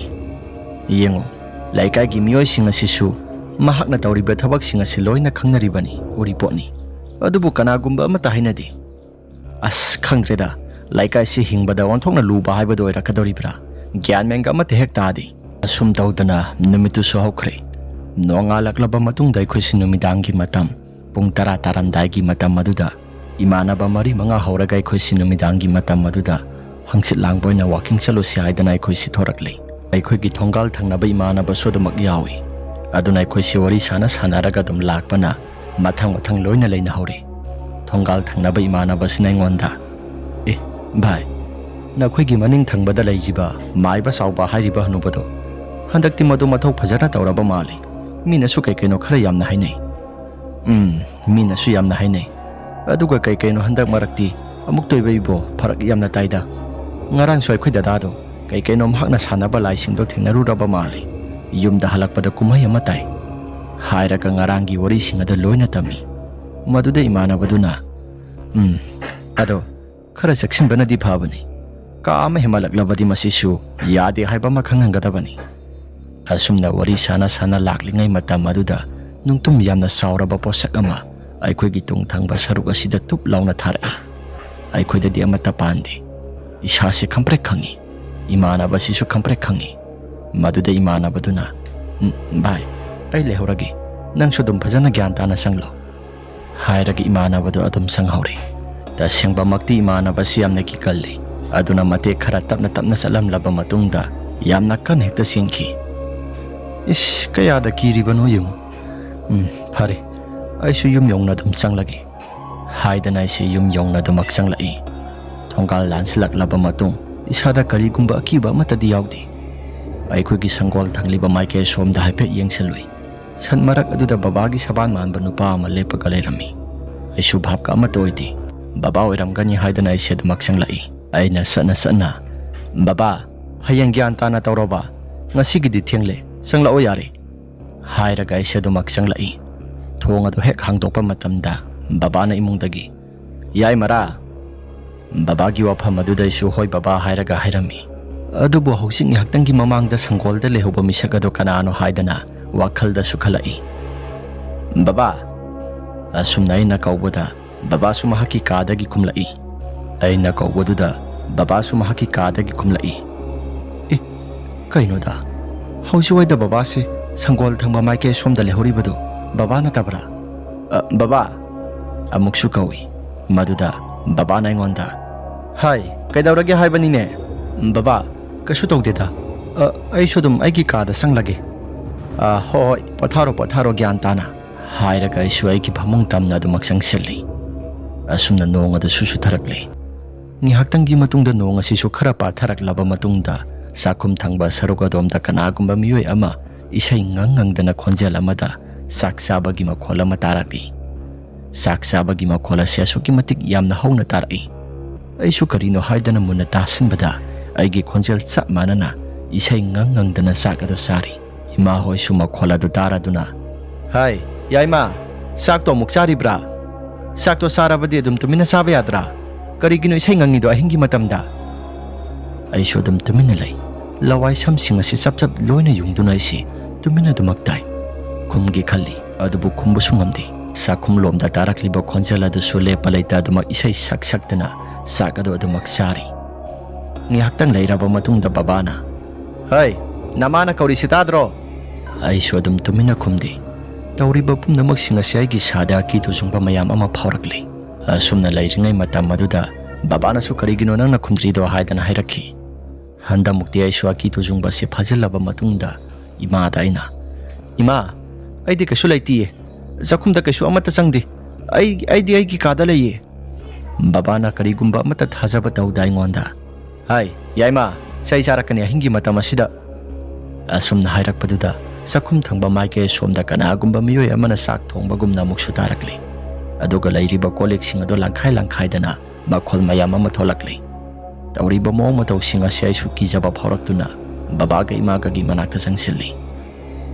"ꯌꯦꯡꯉꯨ, ꯂꯩꯀꯥꯏꯒꯤ ꯃꯤꯑꯣꯏꯁꯤꯡ ꯑꯁꯤꯁꯨ ꯃꯍꯥꯛꯅ ꯇꯧꯔꯤꯕ ꯊꯕꯛꯁꯤꯡ ꯑꯁꯤ ꯂꯣꯏꯅ ꯈꯪꯅꯔꯤꯕꯅꯤ, ꯎꯔꯤꯄꯣꯠꯅꯤ꯫ ꯑꯗꯨꯕꯨ ꯀꯅꯥꯒꯨꯝꯕ ꯑꯃꯠꯇ ꯍꯥꯏꯅꯗꯦ꯫ ꯑꯁ, ꯈꯪꯗ꯭ꯔꯦꯗ, ꯂꯩꯀꯥꯏꯁꯤ ꯍꯤꯡꯕꯗ ꯑꯣꯟꯊꯣꯛꯅ ꯂꯨꯕ ꯍꯥꯏꯕꯗꯨ ꯑꯣꯏꯔꯛꯀꯗꯧꯔꯤꯕ꯭ꯔꯥ? ꯒ꯭ꯌꯥꯟ ꯃꯦꯟꯒ ꯑꯃꯠꯇ ꯍꯦꯛ ꯇꯥꯗꯦ"꯫ ꯑꯁꯨꯝ ꯇꯧꯗꯅ ꯅꯨꯃꯤꯠꯇꯨꯁꯨ ꯍꯧꯈ꯭ꯔꯦ꯫ ꯅꯣꯡꯉꯥꯜꯂꯛꯂꯕ ꯃꯇꯨꯡꯗ ꯑꯩꯈꯣꯏꯁꯤ ꯅꯨꯃꯤꯗꯥꯡꯒꯤ ꯃꯇꯝ, ꯄꯨꯡ ꯇꯔꯥ ꯇꯥꯔꯝꯗꯥꯏꯒꯤ ꯃꯇꯝ ꯑꯗꯨꯗ ꯏꯃꯥꯟꯅꯕ ꯃꯔꯤ ꯃꯉꯥ ꯍꯧꯔꯒ ꯑꯩꯈꯣꯏꯁꯤ ꯅꯨꯃꯤꯗꯥꯡꯒꯤ ꯃꯇꯝ ꯑꯗꯨꯗ ꯍꯪꯆꯤꯠ ꯂꯥꯡꯕ ꯑꯣꯏꯅ ꯋꯥꯀꯤꯡ ꯆꯠꯂꯨꯁꯤ ꯍꯥꯏꯗꯅ ꯑꯩꯈꯣꯏꯁꯤ ꯊꯣꯔꯛꯂꯦ꯫ ꯑꯩꯈꯣꯏꯒꯤ ꯊꯣꯡꯒꯥꯜ ꯊꯪꯅꯕ ꯏꯃꯥꯟꯅꯕꯁꯨ ꯑꯗꯨꯃꯛ ꯌꯥꯎꯏ꯫ ꯑꯗꯨꯅ ꯑꯩꯈꯣꯏꯁꯤ ꯋꯥꯔꯤ ꯁꯥꯟꯅ ꯁꯥꯟꯅꯔꯒ ꯑꯗꯨꯝ ꯂꯥꯛꯄꯅ ꯃꯊꯪ ꯃꯊꯪ ꯂꯣꯏꯅ ꯂꯩꯅꯍꯧꯔꯦ꯫ ꯊꯣꯡꯒꯥꯜ ꯊꯪꯅꯕ ꯏꯃꯥꯟꯅꯕꯁꯤꯅ ꯑꯩꯉꯣꯟꯗ, "ꯑꯦ, ꯚꯥꯏ, ꯅꯈꯣꯏꯒꯤ ꯃꯅꯤꯡ ꯊꯪꯕꯗ ꯂꯩꯔꯤꯕ ꯃꯥꯏꯕ ꯆꯥꯎꯕ ꯍꯥꯏꯔꯤꯕ ꯍꯅꯨꯕꯗꯣ ꯍꯟꯗꯛꯇꯤ ꯃꯗꯨ ꯃꯊꯧ ꯐꯖꯅ ꯇꯧꯔꯕ ꯃꯥꯜꯂꯤ꯫ ꯃꯤꯅꯁꯨ ꯀꯩ ꯀꯩꯅꯣ ꯈꯔ ꯌꯥꯝꯅ ꯍꯥꯏꯅꯩ"꯫ "ꯎꯝ, ꯃꯤꯅꯁꯨ ꯌꯥꯝꯅ ꯍꯥꯏꯅꯩ꯫ ꯑꯗꯨꯒ ꯀꯩ ꯀꯩꯅꯣ ꯍꯟꯗꯛ ꯃꯔꯛꯇꯤ "ꯑꯃꯨꯛꯇꯣꯏꯕ ꯏꯕꯣ, ꯐꯔꯛ ꯌꯥꯝꯅ ꯇꯥꯏꯗ꯫ ꯉꯔꯥꯡꯁꯨ ꯑꯩꯈꯣꯏ ꯗꯗꯥꯗꯣ ꯀꯩ ꯀꯩꯅꯣꯝ ꯍꯥꯛꯅ ꯁꯥꯟꯅꯕ ꯂꯥꯏꯁꯤꯡꯗꯣ ꯊꯦꯡꯅꯔꯨꯔꯕ ꯃꯥꯜꯂꯤ꯫ ꯌꯨꯝꯗ ꯍꯜꯂꯛꯄꯗ ꯀꯨꯝꯍꯩ ꯑꯃ ꯇꯥꯏ" ꯍꯥꯏꯔꯒ ꯉꯔꯥꯡꯒꯤ ꯋꯥꯔꯤꯁꯤꯡ ꯑꯗꯨ ꯂꯣꯏꯅ ꯇꯝꯃꯤ꯫ ꯃꯗꯨꯗ ꯏꯃꯥꯟꯅꯕꯗꯨꯅ, "ꯎꯝ, ꯑꯗꯣ ꯈꯔ ꯆꯦꯛꯁꯤꯟꯕꯅꯗꯤ ꯐꯕꯅꯤ꯫ ꯀꯥ ꯑꯃ ꯍꯦꯟꯃꯜꯂꯛꯂꯕꯗꯤ ꯃꯁꯤꯁꯨ ꯌꯥꯗꯦ ꯍꯥꯏꯕ ꯑꯃ ꯈꯪꯍꯟꯒꯗꯕꯅꯤ"꯫ ꯑꯁꯨꯝꯅ ꯋꯥꯔꯤ ꯁꯥꯟꯅ ꯁꯥꯟꯅ ꯂꯥꯛꯂꯤꯉꯩ ꯃꯇꯝ ꯑꯗꯨꯗ ꯅꯨꯡꯇꯨꯝ ꯌꯥꯝꯅ ꯆꯥꯎꯔꯕ ꯄꯣꯠꯁꯛ ꯑꯃ ꯑꯩꯈꯣꯏꯒꯤ ꯇꯨꯡ ꯊꯪꯕ ꯁꯔꯨꯛ ꯑꯁꯤꯗ ꯇꯨꯞ ꯂꯥꯎꯅ ꯊꯥꯔꯛꯏ꯫ ꯑꯩꯈꯣꯏꯗꯗꯤ ꯑꯃꯠꯇ ꯄꯥꯟꯗꯦ꯫ ꯏꯁꯥꯁꯦ ꯈꯪꯄ꯭ꯔꯦꯛ ꯈꯪꯉꯤ꯫ ꯏꯃꯥꯟꯅꯕꯁꯤꯁꯨ ꯈꯪꯄ꯭ꯔꯦꯛ ꯈꯪꯉꯤ꯫ ꯃꯗꯨꯗ ꯏꯃꯥꯟꯅꯕꯗꯨꯅ, "ꯎꯝ, ꯚꯥꯏ, ꯑꯩ ꯂꯩꯍꯧꯔꯒꯦ꯫ ꯅꯪꯁꯨ ꯑꯗꯨꯝ ꯐꯖꯅ ꯒ꯭ꯌꯥꯟ ꯇꯥꯅ ꯆꯪꯂꯣ" ꯍꯥꯏꯔꯒ ꯏꯃꯥꯟꯅꯕꯗꯨ ꯑꯗꯨꯝ ꯆꯪꯍꯧꯔꯦ꯫ ꯇꯁꯦꯡꯕꯃꯛꯇꯤ ꯏꯃꯥꯟꯅꯕꯁꯤ ꯌꯥꯝꯅ ꯀꯤꯒꯜꯂꯤ꯫ ꯑꯗꯨꯅ ꯃꯇꯦꯛ ꯈꯔ ꯇꯞꯅ ꯇꯞꯅ ꯆꯠꯂꯝꯂꯕ ꯃꯇꯨꯡꯗ ꯌꯥꯝꯅ ꯀꯟꯅ ꯍꯦꯛꯇ ꯆꯦꯟꯈꯤ꯫ "ꯏꯁ, ꯀꯌꯥꯗ ꯀꯤꯔꯤꯕꯅꯣ ꯌꯦꯡꯉꯨ꯫ ꯎꯝ, ꯐꯔꯦ, ꯑꯩꯁꯨ ꯌꯨꯝ ꯌꯧꯅ ꯑꯗꯨꯝ ꯆꯪꯂꯒꯦ" ꯍꯥꯏꯗꯅ ꯑꯩꯁꯦ ꯌꯨꯝ ꯌꯧꯅ ꯑꯗꯨꯃꯛ ꯆꯪꯂꯛꯏ꯫ ꯊꯣꯡꯒꯥꯜ ꯂꯥꯟꯁꯤꯜꯂꯛꯂꯕ ꯃꯇꯨꯡ ꯏꯁꯥꯗ ꯀꯔꯤꯒꯨꯝꯕ ꯑꯀꯤꯕ ꯑꯃꯠꯇꯗꯤ ꯌꯥꯎꯗꯦ꯫ ꯑꯩꯈꯣꯏꯒꯤ ꯁꯪꯒꯣꯜ ꯊꯪꯂꯤꯕ ꯃꯥꯏꯀꯩ ꯁꯣꯝꯗ ꯍꯥꯏꯐꯦꯠ ꯌꯦꯡꯁꯤꯜꯂꯨꯏ꯫ ꯁꯟ ꯃꯔꯛ ꯑꯗꯨꯗ ꯕꯕꯥꯒꯤ ꯁꯕꯥꯟ ꯃꯥꯟꯕ ꯅꯨꯄꯥ ꯑꯃ ꯂꯦꯞꯄꯒ ꯂꯩꯔꯝꯃꯤ꯫ ꯑꯩꯁꯨ ꯚꯥꯞꯀ ꯑꯃꯠꯇ ꯑꯣꯏꯗꯦ꯫ ꯕꯕꯥ ꯑꯣꯏꯔꯝꯒꯅꯤ ꯍꯥꯏꯗꯅ ꯑꯩꯁꯦ ꯑꯗꯨꯃꯛ ꯆꯪꯂꯛꯏ꯫ ꯑꯩꯅ ꯁꯠꯅ ꯁꯠꯅ, "ꯕꯕꯥ, ꯍꯌꯦꯡ ꯒ꯭ꯌꯥꯟ ꯇꯥꯅ ꯇꯧꯔꯣꯕ꯫ ꯉꯁꯤꯒꯤꯗꯤ ꯊꯦꯡꯂꯦ꯫ ꯆꯪꯂꯛꯑꯣ ꯌꯥꯔꯦ" ꯍꯥꯏꯔꯒ ꯑꯩꯁꯦ ꯑꯗꯨꯃꯛ ꯆꯪꯂꯛꯏ꯫ ꯊꯣꯡ ꯑꯗꯨ ꯍꯦꯛ ꯍꯥꯡꯗꯣꯛꯄ ꯃꯇꯝꯗ ꯕꯕꯥꯅ ꯏꯃꯨꯡꯗꯒꯤ, "ꯌꯥꯏꯃꯔꯥ, ꯕꯕꯥꯒꯤ ꯋꯥꯐꯝ ꯑꯗꯨꯗ ꯑꯩꯁꯨ ꯍꯣꯏ ꯕꯕꯥ ꯍꯥꯏꯔꯒ ꯍꯥꯏꯔꯝꯃꯤ꯫ ꯑꯗꯨꯕꯨ ꯍꯧꯖꯤꯛ ꯉꯥꯏꯍꯥꯛꯇꯪꯒꯤ ꯃꯃꯥꯡꯗ ꯁꯪꯒꯣꯜꯗ ꯂꯩꯍꯧꯕ ꯃꯤꯁꯛ ꯑꯗꯨ ꯀꯅꯥꯅꯣ ꯍꯥꯏꯗꯅ ꯋꯥꯈꯜꯗ ꯁꯨꯈꯠꯂꯛꯏ꯫ "ꯕꯕꯥ!" ꯑꯁꯨꯝꯅ ꯑꯩꯅ ꯀꯧꯕꯗ ꯕꯕꯥꯁꯨ ꯃꯍꯥꯛꯀꯤ ꯀꯥꯗꯒꯤ ꯀꯨꯝꯂꯛꯏ꯫ ꯑꯩꯅ ꯀꯧꯕꯗꯨꯗ ꯕꯕꯥꯁꯨ ꯃꯍꯥꯛꯀꯤ ꯀꯥꯗꯒꯤ ꯀꯨꯝꯂꯛꯏ꯫ "ꯑꯦ, ꯀꯩꯅꯣꯗ? ꯍꯧꯖꯤꯛꯋꯥꯏꯗ ꯕꯕꯥꯁꯦ ꯁꯪꯒꯣꯜ ꯊꯪꯕ ꯃꯥꯏꯀꯩ ꯁꯣꯝꯗ ꯂꯩꯍꯧꯔꯤꯕꯗꯨ ꯕꯕꯥ ꯅꯠꯇꯕ꯭ꯔꯥ?" "ꯑ, ꯕꯕꯥ!" ꯑꯃꯨꯛꯁꯨ ꯀꯧꯏ꯫ ꯃꯗꯨꯗ ꯕꯕꯥꯅ ꯑꯩꯉꯣꯟꯗ, "ꯍꯥꯏ, ꯀꯩꯗꯧꯔꯒꯦ ꯍꯥꯏꯕꯅꯤꯅꯦ?" "ꯕꯕꯥ, ꯀꯩꯁꯨ ꯇꯧꯗꯦꯗ꯫ ꯑ, ꯑꯩꯁꯨ ꯑꯗꯨꯝ ꯑꯩꯒꯤ ꯀꯥꯗ ꯆꯪꯂꯒꯦ꯫" "ꯑ, ꯍꯣꯏ, ꯍꯣꯏ, ꯄꯣꯊꯥꯔꯣ, ꯄꯣꯊꯥꯔꯣ, ꯒ꯭ꯌꯥꯟ ꯇꯥꯅ" ꯍꯥꯏꯔꯒ ꯑꯩꯁꯨ ꯑꯩꯒꯤ ꯐꯃꯨꯡ ꯇꯝꯅ ꯑꯗꯨꯃꯛ ꯆꯪꯁꯤꯜꯂꯤ꯫ ꯑꯁꯨꯝꯅ ꯅꯣꯡ ꯑꯗꯨꯁꯨ ꯆꯨꯊꯔꯛꯂꯦ꯫ ꯉꯥꯏꯍꯥꯛꯇꯪꯒꯤ ꯃꯇꯨꯡꯗ ꯅꯣꯡ ꯑꯁꯤꯁꯨ ꯈꯔ ꯄꯥꯊꯔꯛꯂꯕ ꯃꯇꯨꯡꯗ ꯆꯥꯛꯈꯨꯝ ꯊꯪꯕ ꯁꯔꯨꯛ ꯑꯗꯣꯝꯗ ꯀꯅꯥꯒꯨꯝꯕ ꯃꯤꯑꯣꯏ ꯑꯃ ꯏꯁꯩ ꯉꯪ ꯉꯪꯗꯅ ꯈꯣꯟꯖꯦꯜ ꯑꯃꯗ ꯆꯥꯛ ꯆꯥꯕꯒꯤ ꯃꯈꯣꯜ ꯑꯃ ꯇꯥꯔꯛꯂꯤ꯫ ꯆꯥꯛ ꯆꯥꯕꯒꯤ ꯃꯈꯣꯜ ꯑꯁꯤ ꯑꯁꯨꯛꯀꯤ ꯃꯇꯤꯛ ꯌꯥꯝꯅ ꯍꯧꯅ ꯇꯥꯔꯛꯏ꯫ ꯑꯩꯁꯨ ꯀꯔꯤꯅꯣ ꯍꯥꯏꯗꯅ ꯃꯨꯟꯅ ꯇꯥꯁꯤꯟꯕꯗ ꯑꯩꯒꯤ ꯈꯣꯟꯖꯦꯜ ꯆꯞ ꯃꯥꯟꯅꯅ ꯏꯁꯩ ꯉꯪ ꯉꯪꯗꯅ ꯆꯥꯛ ꯑꯗꯨ ꯆꯥꯔꯤ꯫ ꯏꯃꯥ ꯍꯣꯏꯁꯨ ꯃꯈꯣꯜ ꯑꯗꯨ ꯇꯥꯔꯗꯨꯅ, "ꯍꯥꯏ, ꯌꯥꯏꯃ, ꯆꯥꯛꯇꯣ ꯑꯃꯨꯛ ꯆꯥꯔꯤꯕ꯭ꯔꯥ? ꯆꯥꯛꯇꯣ ꯆꯥꯔꯕꯗꯤ ꯑꯗꯨꯝ ꯇꯨꯃꯤꯟꯅ ꯆꯥꯕ ꯌꯥꯗ꯭ꯔꯥ? ꯀꯔꯤꯒꯤꯅꯣ ꯏꯁꯩ ꯉꯪꯉꯤꯗꯣ ꯑꯍꯤꯡꯒꯤ ꯃꯇꯝꯗ?" ꯑꯩꯁꯨ ꯑꯗꯨꯝ ꯇꯨꯃꯤꯟꯅ ꯂꯩ꯫ ꯂꯋꯥꯏ ꯁꯝꯁꯤꯡ ꯑꯁꯤ ꯆꯞ ꯆꯞ ꯂꯣꯏꯅ ꯌꯨꯡꯗꯨꯅ ꯑꯩꯁꯤ ꯇꯨꯃꯤꯟꯅ ꯑꯗꯨꯃꯛ ꯇꯥꯏ꯫ ꯈꯨꯝꯒꯦ ꯈꯜꯂꯤ, ꯑꯗꯨꯕꯨ ꯈꯨꯝꯕꯁꯨ ꯉꯝꯗꯦ꯫ ꯆꯥꯛꯈꯨꯝꯂꯣꯝꯗ ꯇꯥꯔꯛꯂꯤꯕ ꯈꯣꯟꯖꯦꯜ ꯑꯗꯨꯁꯨ ꯂꯦꯞꯄ ꯂꯩꯇ ꯑꯗꯨꯃꯛ ꯏꯁꯩ ꯁꯛ ꯁꯛꯇꯅ ꯆꯥꯛ ꯑꯗꯨ ꯑꯗꯨꯃꯛ ꯆꯥꯔꯤ꯫ ꯉꯥꯏꯍꯥꯛꯇꯪ ꯂꯩꯔꯕ ꯃꯇꯨꯡꯗ ꯕꯕꯥꯅ, "ꯍꯩ, ꯅꯃꯥꯅ ꯀꯧꯔꯤꯁꯤ ꯇꯥꯗ꯭ꯔꯣ?" ꯑꯩꯁꯨ ꯑꯗꯨꯝ ꯇꯨꯃꯤꯟꯅ ꯈꯨꯝꯗꯦ꯫ ꯇꯧꯔꯤꯕ ꯄꯨꯝꯅꯃꯛꯁꯤꯡ ꯑꯁꯤ ꯑꯩꯒꯤ ꯏꯁꯥꯗ ꯑꯀꯤ ꯇꯨꯖꯨꯡꯕ ꯃꯌꯥꯝ ꯑꯃ ꯐꯥꯎꯔꯛꯂꯤ꯫ ꯑꯁꯨꯝꯅ ꯂꯩꯔꯤꯉꯩ ꯃꯇꯝ ꯑꯗꯨꯗ ꯕꯕꯥꯅꯁꯨ, "ꯀꯔꯤꯒꯤꯅꯣ ꯅꯪꯅ ꯈꯨꯝꯗ꯭ꯔꯤꯗꯣ?" ꯍꯥꯏꯗꯅ ꯍꯥꯏꯔꯛꯈꯤ꯫ ꯍꯟꯗꯛꯃꯨꯛꯇꯤ ꯑꯩꯁꯨ ꯑꯀꯤ ꯇꯨꯖꯨꯡꯕꯁꯤ ꯐꯥꯖꯤꯜꯂꯕ ꯃꯇꯨꯡꯗ ꯏꯃꯥꯗ ꯑꯩꯅ, "ꯏꯃꯥ, ꯑꯩꯗꯤ ꯀꯩꯁꯨ ꯂꯩꯇꯤꯌꯦ꯫ ꯆꯥꯛꯈꯨꯝꯗ ꯀꯩꯁꯨ ꯑꯃꯠꯇ ꯆꯪꯗꯦ꯫ ꯑꯩ, ꯑꯩꯗꯤ ꯑꯩꯒꯤ ꯀꯥꯗ ꯂꯩꯌꯦ꯫" ꯕꯕꯥꯅ ꯀꯔꯤꯒꯨꯝꯕ ꯑꯃꯠꯇ ꯊꯥꯖꯕ ꯇꯧꯗ ꯑꯩꯉꯣꯟꯗ, "ꯍꯥꯏ, ꯌꯥꯏꯃ, ꯆꯩ ꯆꯥꯔꯛꯀꯅꯤ ꯑꯍꯤꯡꯒꯤ ꯃꯇꯝ ꯑꯁꯤꯗ꯫" ꯑꯁꯨꯝꯅ ꯍꯥꯏꯔꯛꯄꯗꯨꯗ ꯆꯥꯛꯈꯨꯝ ꯊꯪꯕ ꯃꯥꯏꯀꯩ ꯑꯁꯣꯝꯗ ꯀꯅꯥꯒꯨꯝꯕ ꯃꯤꯑꯣꯏ ꯑꯃꯅ ꯆꯥꯛ ꯊꯣꯡꯕꯒꯨꯝꯅ ꯑꯃꯨꯛꯁꯨ ꯇꯥꯔꯛꯂꯤ꯫ ꯑꯗꯨꯒ ꯂꯩꯔꯤꯕ ꯀꯣꯜ ꯂꯤꯛꯁꯤꯡ ꯑꯗꯨ ꯂꯪꯈꯥꯏ ꯂꯪꯈꯥꯏꯗꯅ ꯃꯈꯣꯜ ꯃꯌꯥꯝ ꯑꯃ ꯊꯣꯛꯂꯛꯂꯤ꯫ ꯇꯧꯔꯤꯕ ꯃꯑꯣꯡ ꯃꯇꯧꯁꯤꯡ ꯑꯁꯤ ꯑꯩꯁꯨ ꯀꯤꯖꯕ ꯐꯥꯎꯔꯛꯇꯨꯅ ꯕꯕꯥꯒ ꯏꯃꯥꯒꯒꯤ ꯃꯅꯥꯛꯇ ꯆꯪꯁꯤꯜꯂꯤ꯫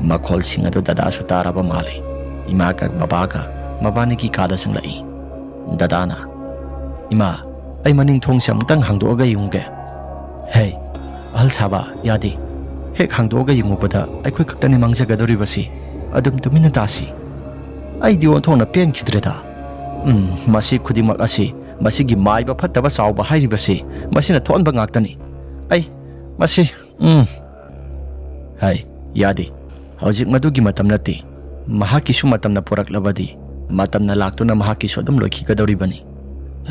ꯃꯈꯣꯜꯁꯤꯡ ꯑꯗꯨ ꯗꯗꯥꯁꯨ ꯇꯥꯔꯕ ꯃꯥꯜꯂꯤ꯫ ꯏꯃꯥꯒ ꯕꯕꯥꯒ ꯃꯕꯥꯅꯤꯒꯤ ꯀꯥꯗ ꯆꯪꯂꯛꯏ꯫ ꯗꯗꯥꯅ, "ꯏꯃꯥ, ꯑꯩ ꯃꯅꯤꯡ ꯊꯣꯡꯁꯦ ꯑꯃꯨꯛꯇꯪ ꯍꯥꯡꯗꯣꯛꯑꯒ ꯌꯦꯡꯉꯨꯒꯦ꯫" "ꯍꯦ, ꯑꯍꯜ ꯁꯥꯕ, ꯌꯥꯗꯦ꯫ ꯍꯦꯛ ꯍꯥꯡꯗꯣꯛꯑꯒ ꯌꯦꯡꯉꯨꯕꯗ ꯑꯩꯈꯣꯏ ꯈꯛꯇꯅꯤ ꯃꯥꯡꯖꯒꯗꯧꯔꯤꯕꯁꯤ꯫ ꯑꯗꯨꯝ ꯇꯨꯃꯤꯟꯅ ꯇꯥꯁꯤ꯫" ꯑꯩꯗꯤ ꯑꯣꯟꯊꯣꯛꯅ ꯄꯦꯟꯈꯤꯗ꯭ꯔꯦꯗ꯫ ꯎꯝ, ꯃꯁꯤ ꯈꯨꯗꯤꯡꯃꯛ ꯑꯁꯤ ꯃꯁꯤꯒꯤ ꯃꯥꯏꯕ ꯐꯠꯇꯕ ꯆꯥꯎꯕ ꯍꯥꯏꯔꯤꯕꯁꯤ ꯃꯁꯤꯅ ꯊꯣꯛꯍꯟꯕ ꯉꯥꯛꯇꯅꯤ꯫ ꯑꯩ, ꯃꯁꯤ, ꯎꯝ꯫ ꯍꯥꯏ, ꯌꯥꯗꯦ꯫ ꯍꯧꯖꯤꯛ ꯃꯗꯨꯒꯤ ꯃꯇꯝ ꯅꯠꯇꯦ꯫ ꯃꯍꯥꯛꯀꯤꯁꯨ ꯃꯇꯝꯅ ꯄꯨꯔꯛꯂꯕꯗꯤ, ꯃꯇꯝꯅ ꯂꯥꯛꯇꯨꯅ ꯃꯍꯥꯛꯀꯤꯁꯨ ꯑꯗꯨꯝ ꯂꯣꯏꯈꯤꯒꯗꯧꯔꯤꯕꯅꯤ꯫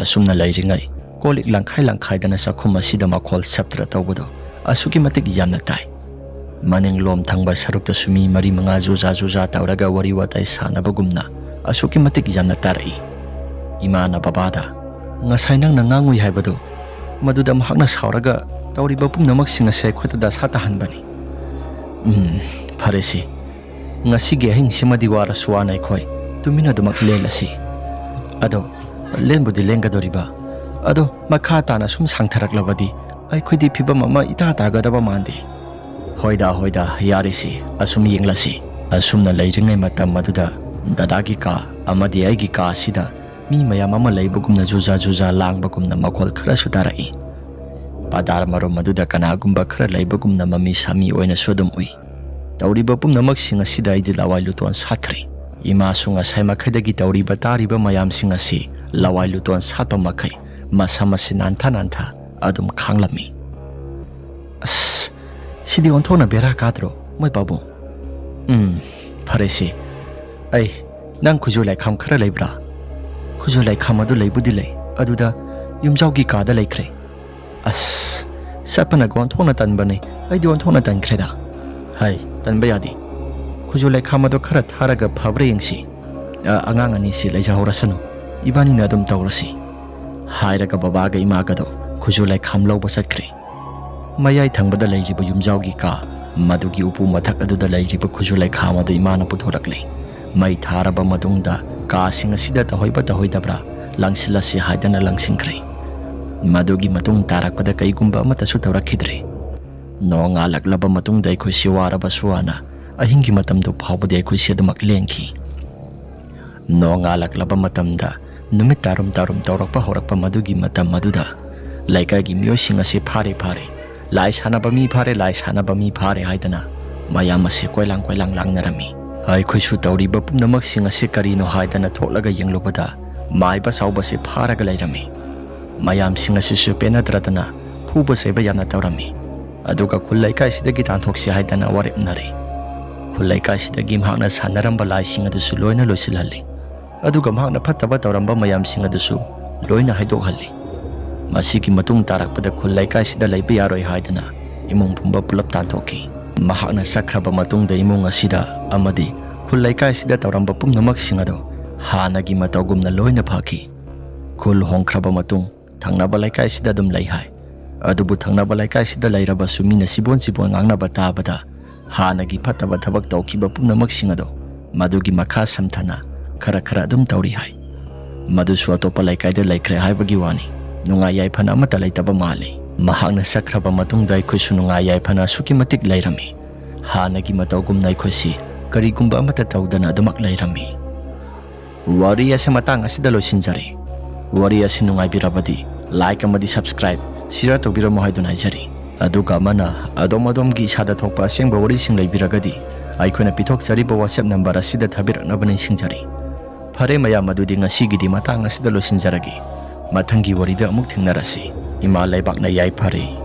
ꯑꯁꯨꯝꯅ ꯂꯩꯔꯤꯉꯩ, ꯀꯣꯜ ꯂꯤꯛ ꯂꯪꯈꯥꯏ ꯂꯪꯈꯥꯏꯗꯅ ꯆꯥꯛꯈꯨꯝ ꯑꯁꯤꯗ ꯃꯈꯣꯜ ꯁꯞꯇ꯭ꯔ ꯇꯧꯕꯗꯣ ꯑꯁꯨꯛꯀꯤ ꯃꯇꯤꯛ ꯌꯥꯝꯅ ꯇꯥꯏ꯫ ꯃꯅꯤꯡꯂꯣꯝ ꯊꯪꯕ ꯁꯔꯨꯛꯇꯁꯨ ꯃꯤ ꯃꯔꯤ ꯃꯉꯥ ꯖꯨꯖꯥ ꯖꯨꯖꯥ ꯇꯧꯔꯒ ꯋꯥꯔꯤ ꯋꯥꯇꯥꯏ ꯁꯥꯟꯅꯕꯒꯨꯝꯅ ꯑꯁꯨꯛꯀꯤ ꯃꯇꯤꯛ ꯌꯥꯝꯅ ꯇꯥꯔꯛꯏ꯫ ꯏꯃꯥꯅ ꯕꯕꯥꯗ, "ꯉꯁꯥꯏ ꯅꯪꯅ ꯉꯥꯡꯉꯨꯏ ꯍꯥꯏꯕꯗꯨ, ꯃꯗꯨꯗ ꯃꯍꯥꯛꯅ ꯁꯥꯎꯔꯒ ꯇꯧꯔꯤꯕ ꯄꯨꯝꯅꯃꯛꯁꯤꯡ ꯑꯁꯤ ꯑꯩꯈꯣꯏꯗ ꯗꯁꯥ ꯇꯥꯍꯟꯕꯅꯤ꯫ ꯎꯝ, ꯐꯔꯦꯁꯤ꯫ ꯉꯁꯤꯒꯤ ꯑꯍꯤꯡꯁꯤꯃꯗꯤ ꯋꯥꯔꯁꯨ ꯋꯥꯅ ꯑꯩꯈꯣꯏ ꯇꯨꯃꯤꯟꯅ ꯑꯗꯨꯃꯛ ꯂꯦꯜꯂꯁꯤ꯫ ꯑꯗꯣ ꯂꯦꯟꯕꯨꯗꯤ ꯂꯦꯟꯒꯗꯧꯔꯤꯕ, ꯑꯗꯣ ꯃꯈꯥ ꯇꯥꯅ ꯁꯨꯝ ꯁꯥꯡꯊꯔꯛꯂꯕꯗꯤ ꯑꯩꯈꯣꯏꯗꯤ ꯐꯤꯕꯝ ꯑꯃ ꯏꯇꯥ ꯇꯥꯒꯗꯕ ꯃꯥꯟꯗꯦ꯫ ꯍꯣꯏꯗ, ꯍꯣꯏꯗ, ꯌꯥꯔꯤꯁꯤ, ꯑꯁꯨꯝ ꯌꯦꯡꯂꯁꯤ꯫ ꯑꯁꯨꯝꯅ ꯂꯩꯔꯤꯉꯩ ꯃꯇꯝ ꯑꯗꯨꯗ ꯗꯗꯥꯒꯤ ꯀꯥ ꯑꯃꯗꯤ ꯑꯩꯒꯤ ꯀꯥ ꯑꯁꯤꯗ ꯃꯤ ꯃꯌꯥꯝ ꯑꯃ ꯂꯩꯕꯒꯨꯝꯅ ꯖꯨꯖꯥ ꯖꯨꯖꯥ ꯂꯥꯡꯕꯒꯨꯝꯅ ꯃꯈꯣꯜ ꯈꯔꯁꯨ ꯇꯥꯔꯛꯏ꯫ ꯄꯥꯗꯥꯔ ꯃꯔꯨꯝ ꯑꯗꯨꯗ ꯀꯅꯥꯒꯨꯝꯕ ꯈꯔ ꯂꯩꯕꯒꯨꯝꯅ ꯃꯃꯤ ꯁꯥꯃꯤ ꯑꯣꯏꯅꯁꯨ ꯑꯗꯨꯝ ꯎꯏ꯫ ꯇꯧꯔꯤꯕ ꯄꯨꯝꯅꯃꯛꯁꯤꯡ ꯑꯁꯤꯗ ꯑꯩꯗꯤ ꯂꯋꯥꯏ ꯂꯨꯇꯣꯟ ꯁꯥꯠꯈ꯭ꯔꯦ꯫ ꯏꯃꯥꯁꯨ ꯉꯁꯥꯏ ꯃꯈꯩꯗꯒꯤ ꯇꯧꯔꯤꯕ ꯇꯥꯔꯤꯕ ꯃꯌꯥꯝꯁꯤꯡ ꯑꯁꯤ ꯂꯋꯥꯏ ꯂꯨꯇꯣꯟ ꯁꯥꯠꯄ ꯃꯈꯩ ꯃꯁꯝ ꯑꯁꯤ ꯅꯥꯟꯊ ꯅꯥꯟꯊ ꯑꯗꯨꯝ ꯈꯥꯡꯂꯝꯃꯤ꯫ ꯑꯁ, ꯁꯤꯗꯤ ꯑꯣꯟꯊꯣꯛꯅ ꯕꯦꯔꯥ ꯀꯥꯗ꯭ꯔꯣ, ꯃꯣꯏ ꯄꯥꯕꯨꯡ? ꯎꯝ, ꯐꯔꯦꯁꯦ꯫ ꯑꯩ, ꯅꯪ ꯈꯨꯖꯨ ꯂꯩꯈꯥꯝ ꯈꯔ ꯂꯩꯕ꯭ꯔꯥ? ꯈꯨꯖꯨ ꯂꯩꯈꯥꯝ ꯑꯗꯨ ꯂꯩꯕꯨꯗꯤ ꯂꯩ, ꯑꯗꯨꯗ ꯌꯨꯝꯖꯥꯎꯒꯤ ꯀꯥꯗ ꯂꯩꯈ꯭ꯔꯦ꯫ ꯑꯁ, ꯆꯠꯄꯅꯒ ꯑꯣꯟꯊꯣꯛꯅ ꯇꯟꯕꯅꯦ꯫ ꯑꯩꯗꯤ ꯑꯣꯟꯊꯣꯛꯅ ꯇꯟꯈ꯭ꯔꯦꯗ꯫ ꯍꯥꯏ, ꯇꯟꯕ ꯌꯥꯗꯦ꯫ ꯈꯨꯖꯨ ꯂꯩꯈꯥꯝ ꯑꯗꯣ ꯈꯔ ꯊꯥꯔꯒ ꯐꯕ꯭ꯔꯥ ꯌꯦꯡꯁꯤ꯫ ꯑ, ꯑꯉꯥꯡ ꯑꯅꯤꯁꯤ ꯂꯩꯖꯍꯧꯔꯁꯅꯨ꯫ ꯏꯕꯥꯅꯤꯅ ꯑꯗꯨꯝ ꯇꯧꯔꯁꯤ꯫ ꯍꯥꯏꯔꯒ ꯕꯕꯥꯒ ꯏꯃꯥꯒꯗꯣ ꯈꯨꯖꯨ ꯂꯩꯈꯥꯝ ꯂꯧꯕ ꯆꯠꯈ꯭ꯔꯦ꯫ ꯃꯌꯥꯏ ꯊꯪꯕꯗ ꯂꯩꯔꯤꯕ ꯌꯨꯝꯖꯥꯎꯒꯤ ꯀꯥ, ꯃꯗꯨꯒꯤ ꯎꯄꯨ ꯃꯊꯛ ꯑꯗꯨꯗ ꯂꯩꯔꯤꯕ ꯈꯨꯖꯨ ꯂꯩꯈꯥꯝ ꯑꯗꯨ ꯏꯃꯥꯅ ꯄꯨꯊꯣꯔꯛꯂꯦ꯫ ꯃꯩ ꯊꯥꯔꯕ ꯃꯇꯨꯡꯗ ꯀꯥꯁꯤꯡ ꯑꯁꯤꯗ ꯇꯧꯍꯩꯕ ꯇꯧꯍꯩꯗꯕ꯭ꯔꯥ ꯂꯪꯁꯤꯜꯂꯁꯤ ꯍꯥꯏꯗꯅ ꯂꯪꯁꯤꯟꯈ꯭ꯔꯦ꯫ ꯃꯗꯨꯒꯤ ꯃꯇꯨꯡ ꯇꯥꯔꯛꯄꯗ ꯀꯩꯒꯨꯝꯕ ꯑꯃꯠꯇꯁꯨ ꯇꯧꯔꯛꯈꯤꯗ꯭ꯔꯦ꯫ ꯅꯣꯡꯉꯥꯜꯂꯛꯂꯕ ꯃꯇꯨꯡꯗ ꯑꯩꯈꯣꯏꯁꯤ ꯋꯥꯔꯕꯁꯨ ꯋꯥꯅ ꯑꯍꯤꯡꯒꯤ ꯃꯇꯝꯗꯨ ꯐꯥꯎꯕꯗꯤ ꯑꯩꯈꯣꯏꯁꯤ ꯑꯗꯨꯃꯛ ꯂꯦꯟꯈꯤ꯫ ꯅꯣꯡꯉꯥꯜꯂꯛꯂꯕ ꯃꯇꯝꯗ ꯅꯨꯃꯤꯠ ꯇꯥꯔꯨꯝ ꯇꯥꯔꯨꯝ ꯇꯧꯔꯛꯄ ꯍꯧꯔꯛꯄ ꯃꯗꯨꯒꯤ ꯃꯇꯝ ꯑꯗꯨꯗ ꯂꯩꯀꯥꯏꯒꯤ ꯃꯤꯑꯣꯏꯁꯤꯡ ꯑꯁꯤ ꯐꯥꯔꯦ ꯐꯥꯔꯦ, ꯂꯥꯏ ꯁꯥꯟꯅꯕ ꯃꯤ ꯐꯥꯔꯦ, ꯂꯥꯏ ꯁꯥꯟꯅꯕ ꯃꯤ ꯐꯥꯔꯦ ꯍꯥꯏꯗꯅ ꯃꯌꯥꯝ ꯑꯁꯤ ꯀꯣꯏꯂꯥꯡ ꯀꯣꯏꯂꯥꯡ ꯂꯥꯡꯅꯔꯝꯃꯤ꯫ ꯑꯩꯈꯣꯏꯁꯨ ꯇꯧꯔꯤꯕ ꯄꯨꯝꯅꯃꯛꯁꯤꯡ ꯑꯁꯤ ꯀꯔꯤꯅꯣ ꯍꯥꯏꯗꯅ ꯊꯣꯛꯂꯒ ꯌꯦꯡꯂꯨꯕꯗ ꯃꯥꯏꯕ ꯆꯥꯎꯕꯁꯤ ꯐꯥꯔꯒ ꯂꯩꯔꯝꯃꯤ꯫ ꯃꯌꯥꯝꯁꯤꯡ ꯑꯁꯤꯁꯨ ꯄꯦꯟꯅꯗ꯭ꯔꯗꯅ ꯐꯨꯕ ꯆꯩꯕ ꯌꯥꯝꯅ ꯇꯧꯔꯝꯃꯤ꯫ ꯑꯗꯨꯒ ꯈꯨꯜ ꯂꯩꯀꯥꯏꯁꯤꯗꯒꯤ ꯇꯥꯟꯊꯣꯛꯁꯤ ꯍꯥꯏꯗꯅ ꯋꯥꯔꯦꯞꯅꯔꯦ꯫ ꯈꯨꯜ ꯂꯩꯀꯥꯏꯁꯤꯗꯒꯤ ꯃꯍꯥꯛꯅ ꯁꯥꯟꯅꯔꯝꯕ ꯂꯥꯏꯁꯤꯡ ꯑꯗꯨꯁꯨ ꯂꯣꯏꯅ ꯂꯣꯏꯁꯤꯜꯍꯜꯂꯤ꯫ ꯑꯗꯨꯒ ꯃꯍꯥꯛꯅ ꯐꯠꯇꯕ ꯇꯧꯔꯝꯕ ꯃꯌꯥꯝꯁꯤꯡ ꯑꯗꯨꯁꯨ ꯂꯣꯏꯅ ꯍꯥꯏꯗꯣꯛꯍꯜꯂꯤ꯫ ꯃꯁꯤꯒꯤ ꯃꯇꯨꯡ ꯇꯥꯔꯛꯄꯗ ꯈꯨꯜ ꯂꯩꯀꯥꯏꯁꯤꯗ ꯂꯩꯕ ꯌꯥꯔꯣꯏ ꯍꯥꯏꯗꯅ ꯏꯃꯨꯡ ꯄꯨꯝꯕ ꯄꯨꯂꯞ ꯇꯥꯟꯊꯣꯛꯈꯤ꯫ ꯃꯍꯥꯛꯅ ꯆꯠꯈ꯭ꯔꯕ ꯃꯇꯨꯡꯗ ꯏꯃꯨꯡ ꯑꯁꯤꯗ ꯑꯃꯗꯤ ꯈꯨꯜ ꯂꯩꯀꯥꯏꯁꯤꯗ ꯇꯧꯔꯝꯕ ꯄꯨꯝꯅꯃꯛꯁꯤꯡ ꯑꯗꯨ ꯍꯥꯟꯅꯒꯤ ꯃꯇꯧꯒꯨꯝꯅ ꯂꯣꯏꯅ ꯐꯈꯤ꯫ ꯈꯨꯜ ꯍꯣꯡꯈ꯭ꯔꯕ ꯃꯇꯨꯡ ꯊꯪꯅꯕ ꯂꯩꯀꯥꯏꯁꯤꯗ ꯑꯗꯨꯝ ꯂꯩ ꯍꯥꯏ꯫ ꯑꯗꯨꯕꯨ ꯊꯪꯅꯕ ꯂꯩꯀꯥꯏꯁꯤꯗ ꯂꯩꯔꯕꯁꯨ ꯃꯤꯅ ꯁꯤꯕꯣꯟ ꯁꯤꯕꯣꯟ ꯉꯥꯡꯅꯕ ꯇꯥꯕꯗ ꯍꯥꯟꯅꯒꯤ ꯐꯠꯇꯕ ꯊꯕꯛ ꯇꯧꯈꯤꯕ ꯄꯨꯝꯅꯃꯛꯁꯤꯡ ꯑꯗꯣ ꯃꯗꯨꯒꯤ ꯃꯈꯥ ꯁꯝꯊꯅ ꯈꯔ ꯈꯔ ꯑꯗꯨꯝ ꯇꯧꯔꯤ ꯍꯥꯏ꯫ ꯃꯗꯨꯁꯨ ꯑꯇꯣꯞꯄ ꯂꯩꯀꯥꯏꯗ ꯂꯩꯈ꯭ꯔꯦ ꯍꯥꯏꯕꯒꯤ ꯋꯥꯅꯤ꯫ ꯅꯨꯡꯉꯥꯏ ꯌꯥꯏꯐꯅ ꯑꯃꯠꯇ ꯂꯩꯇꯕ ꯃꯥꯜꯂꯤ꯫ ꯃꯍꯥꯛꯅ ꯆꯠꯈ꯭ꯔꯕ ꯃꯇꯨꯡꯗ ꯑꯩꯈꯣꯏꯁꯨ ꯅꯨꯡꯉꯥꯏ ꯌꯥꯏꯐꯅ ꯑꯁꯨꯛꯀꯤ ꯃꯇꯤꯛ ꯂꯩꯔꯝꯃꯤ꯫ ꯍꯥꯟꯅꯒꯤ ꯃꯇꯧꯒꯨꯝꯅ ꯑꯩꯈꯣꯏꯁꯤ ꯀꯔꯤꯒꯨꯝꯕ ꯑꯃꯠꯇ ꯇꯧꯗꯅ ꯑꯗꯨꯃꯛ ꯂꯩꯔꯝꯃꯤ꯫ ꯋꯥꯔꯤ ꯑꯁꯤ ꯃꯇꯥꯡ ꯑꯁꯤꯗ ꯂꯣꯏꯁꯤꯟꯖꯔꯦ꯫ ꯋꯥꯔꯤ ꯑꯁꯤ ꯅꯨꯡꯉꯥꯏꯕꯤꯔꯕꯗꯤ like ꯑꯃꯗꯤ subscribe, share ꯇꯧꯕꯤꯔꯝꯃꯨ ꯍꯥꯏꯗꯨꯅ ꯍꯥꯏꯖꯔꯤ꯫ ꯑꯗꯨꯒ ꯑꯃꯅ ꯑꯗꯣꯝ ꯑꯗꯣꯝꯒꯤ ꯏꯁꯥꯗ ꯊꯣꯛꯄ ꯑꯁꯦꯡꯕ ꯋꯥꯔꯤꯁꯤꯡ ꯂꯩꯕꯤꯔꯒꯗꯤ ꯑꯩꯈꯣꯏꯅ ꯄꯤꯊꯣꯛꯆꯔꯤꯕ WhatsApp number ꯑꯁꯤꯗ ꯊꯥꯕꯤꯔꯛꯅꯕ ꯅꯤꯡꯁꯤꯡꯖꯔꯤ꯫ ꯐꯔꯦ ꯃꯌꯥꯝ, ꯑꯗꯨꯗꯤ ꯉꯁꯤꯒꯤꯗꯤ ꯃꯇꯥꯡ ꯑꯁꯤꯗ ꯂꯣꯏꯁꯤꯟꯖꯔꯒꯦ꯫ ꯃꯊꯪꯒꯤ ꯋꯥꯔꯤꯗ ꯑꯃꯨꯛ ꯊꯦꯡꯅꯔꯁꯤ꯫ ꯏꯃꯥ ꯂꯩꯕꯥꯛꯅ ꯌꯥꯏꯐꯔꯦ꯫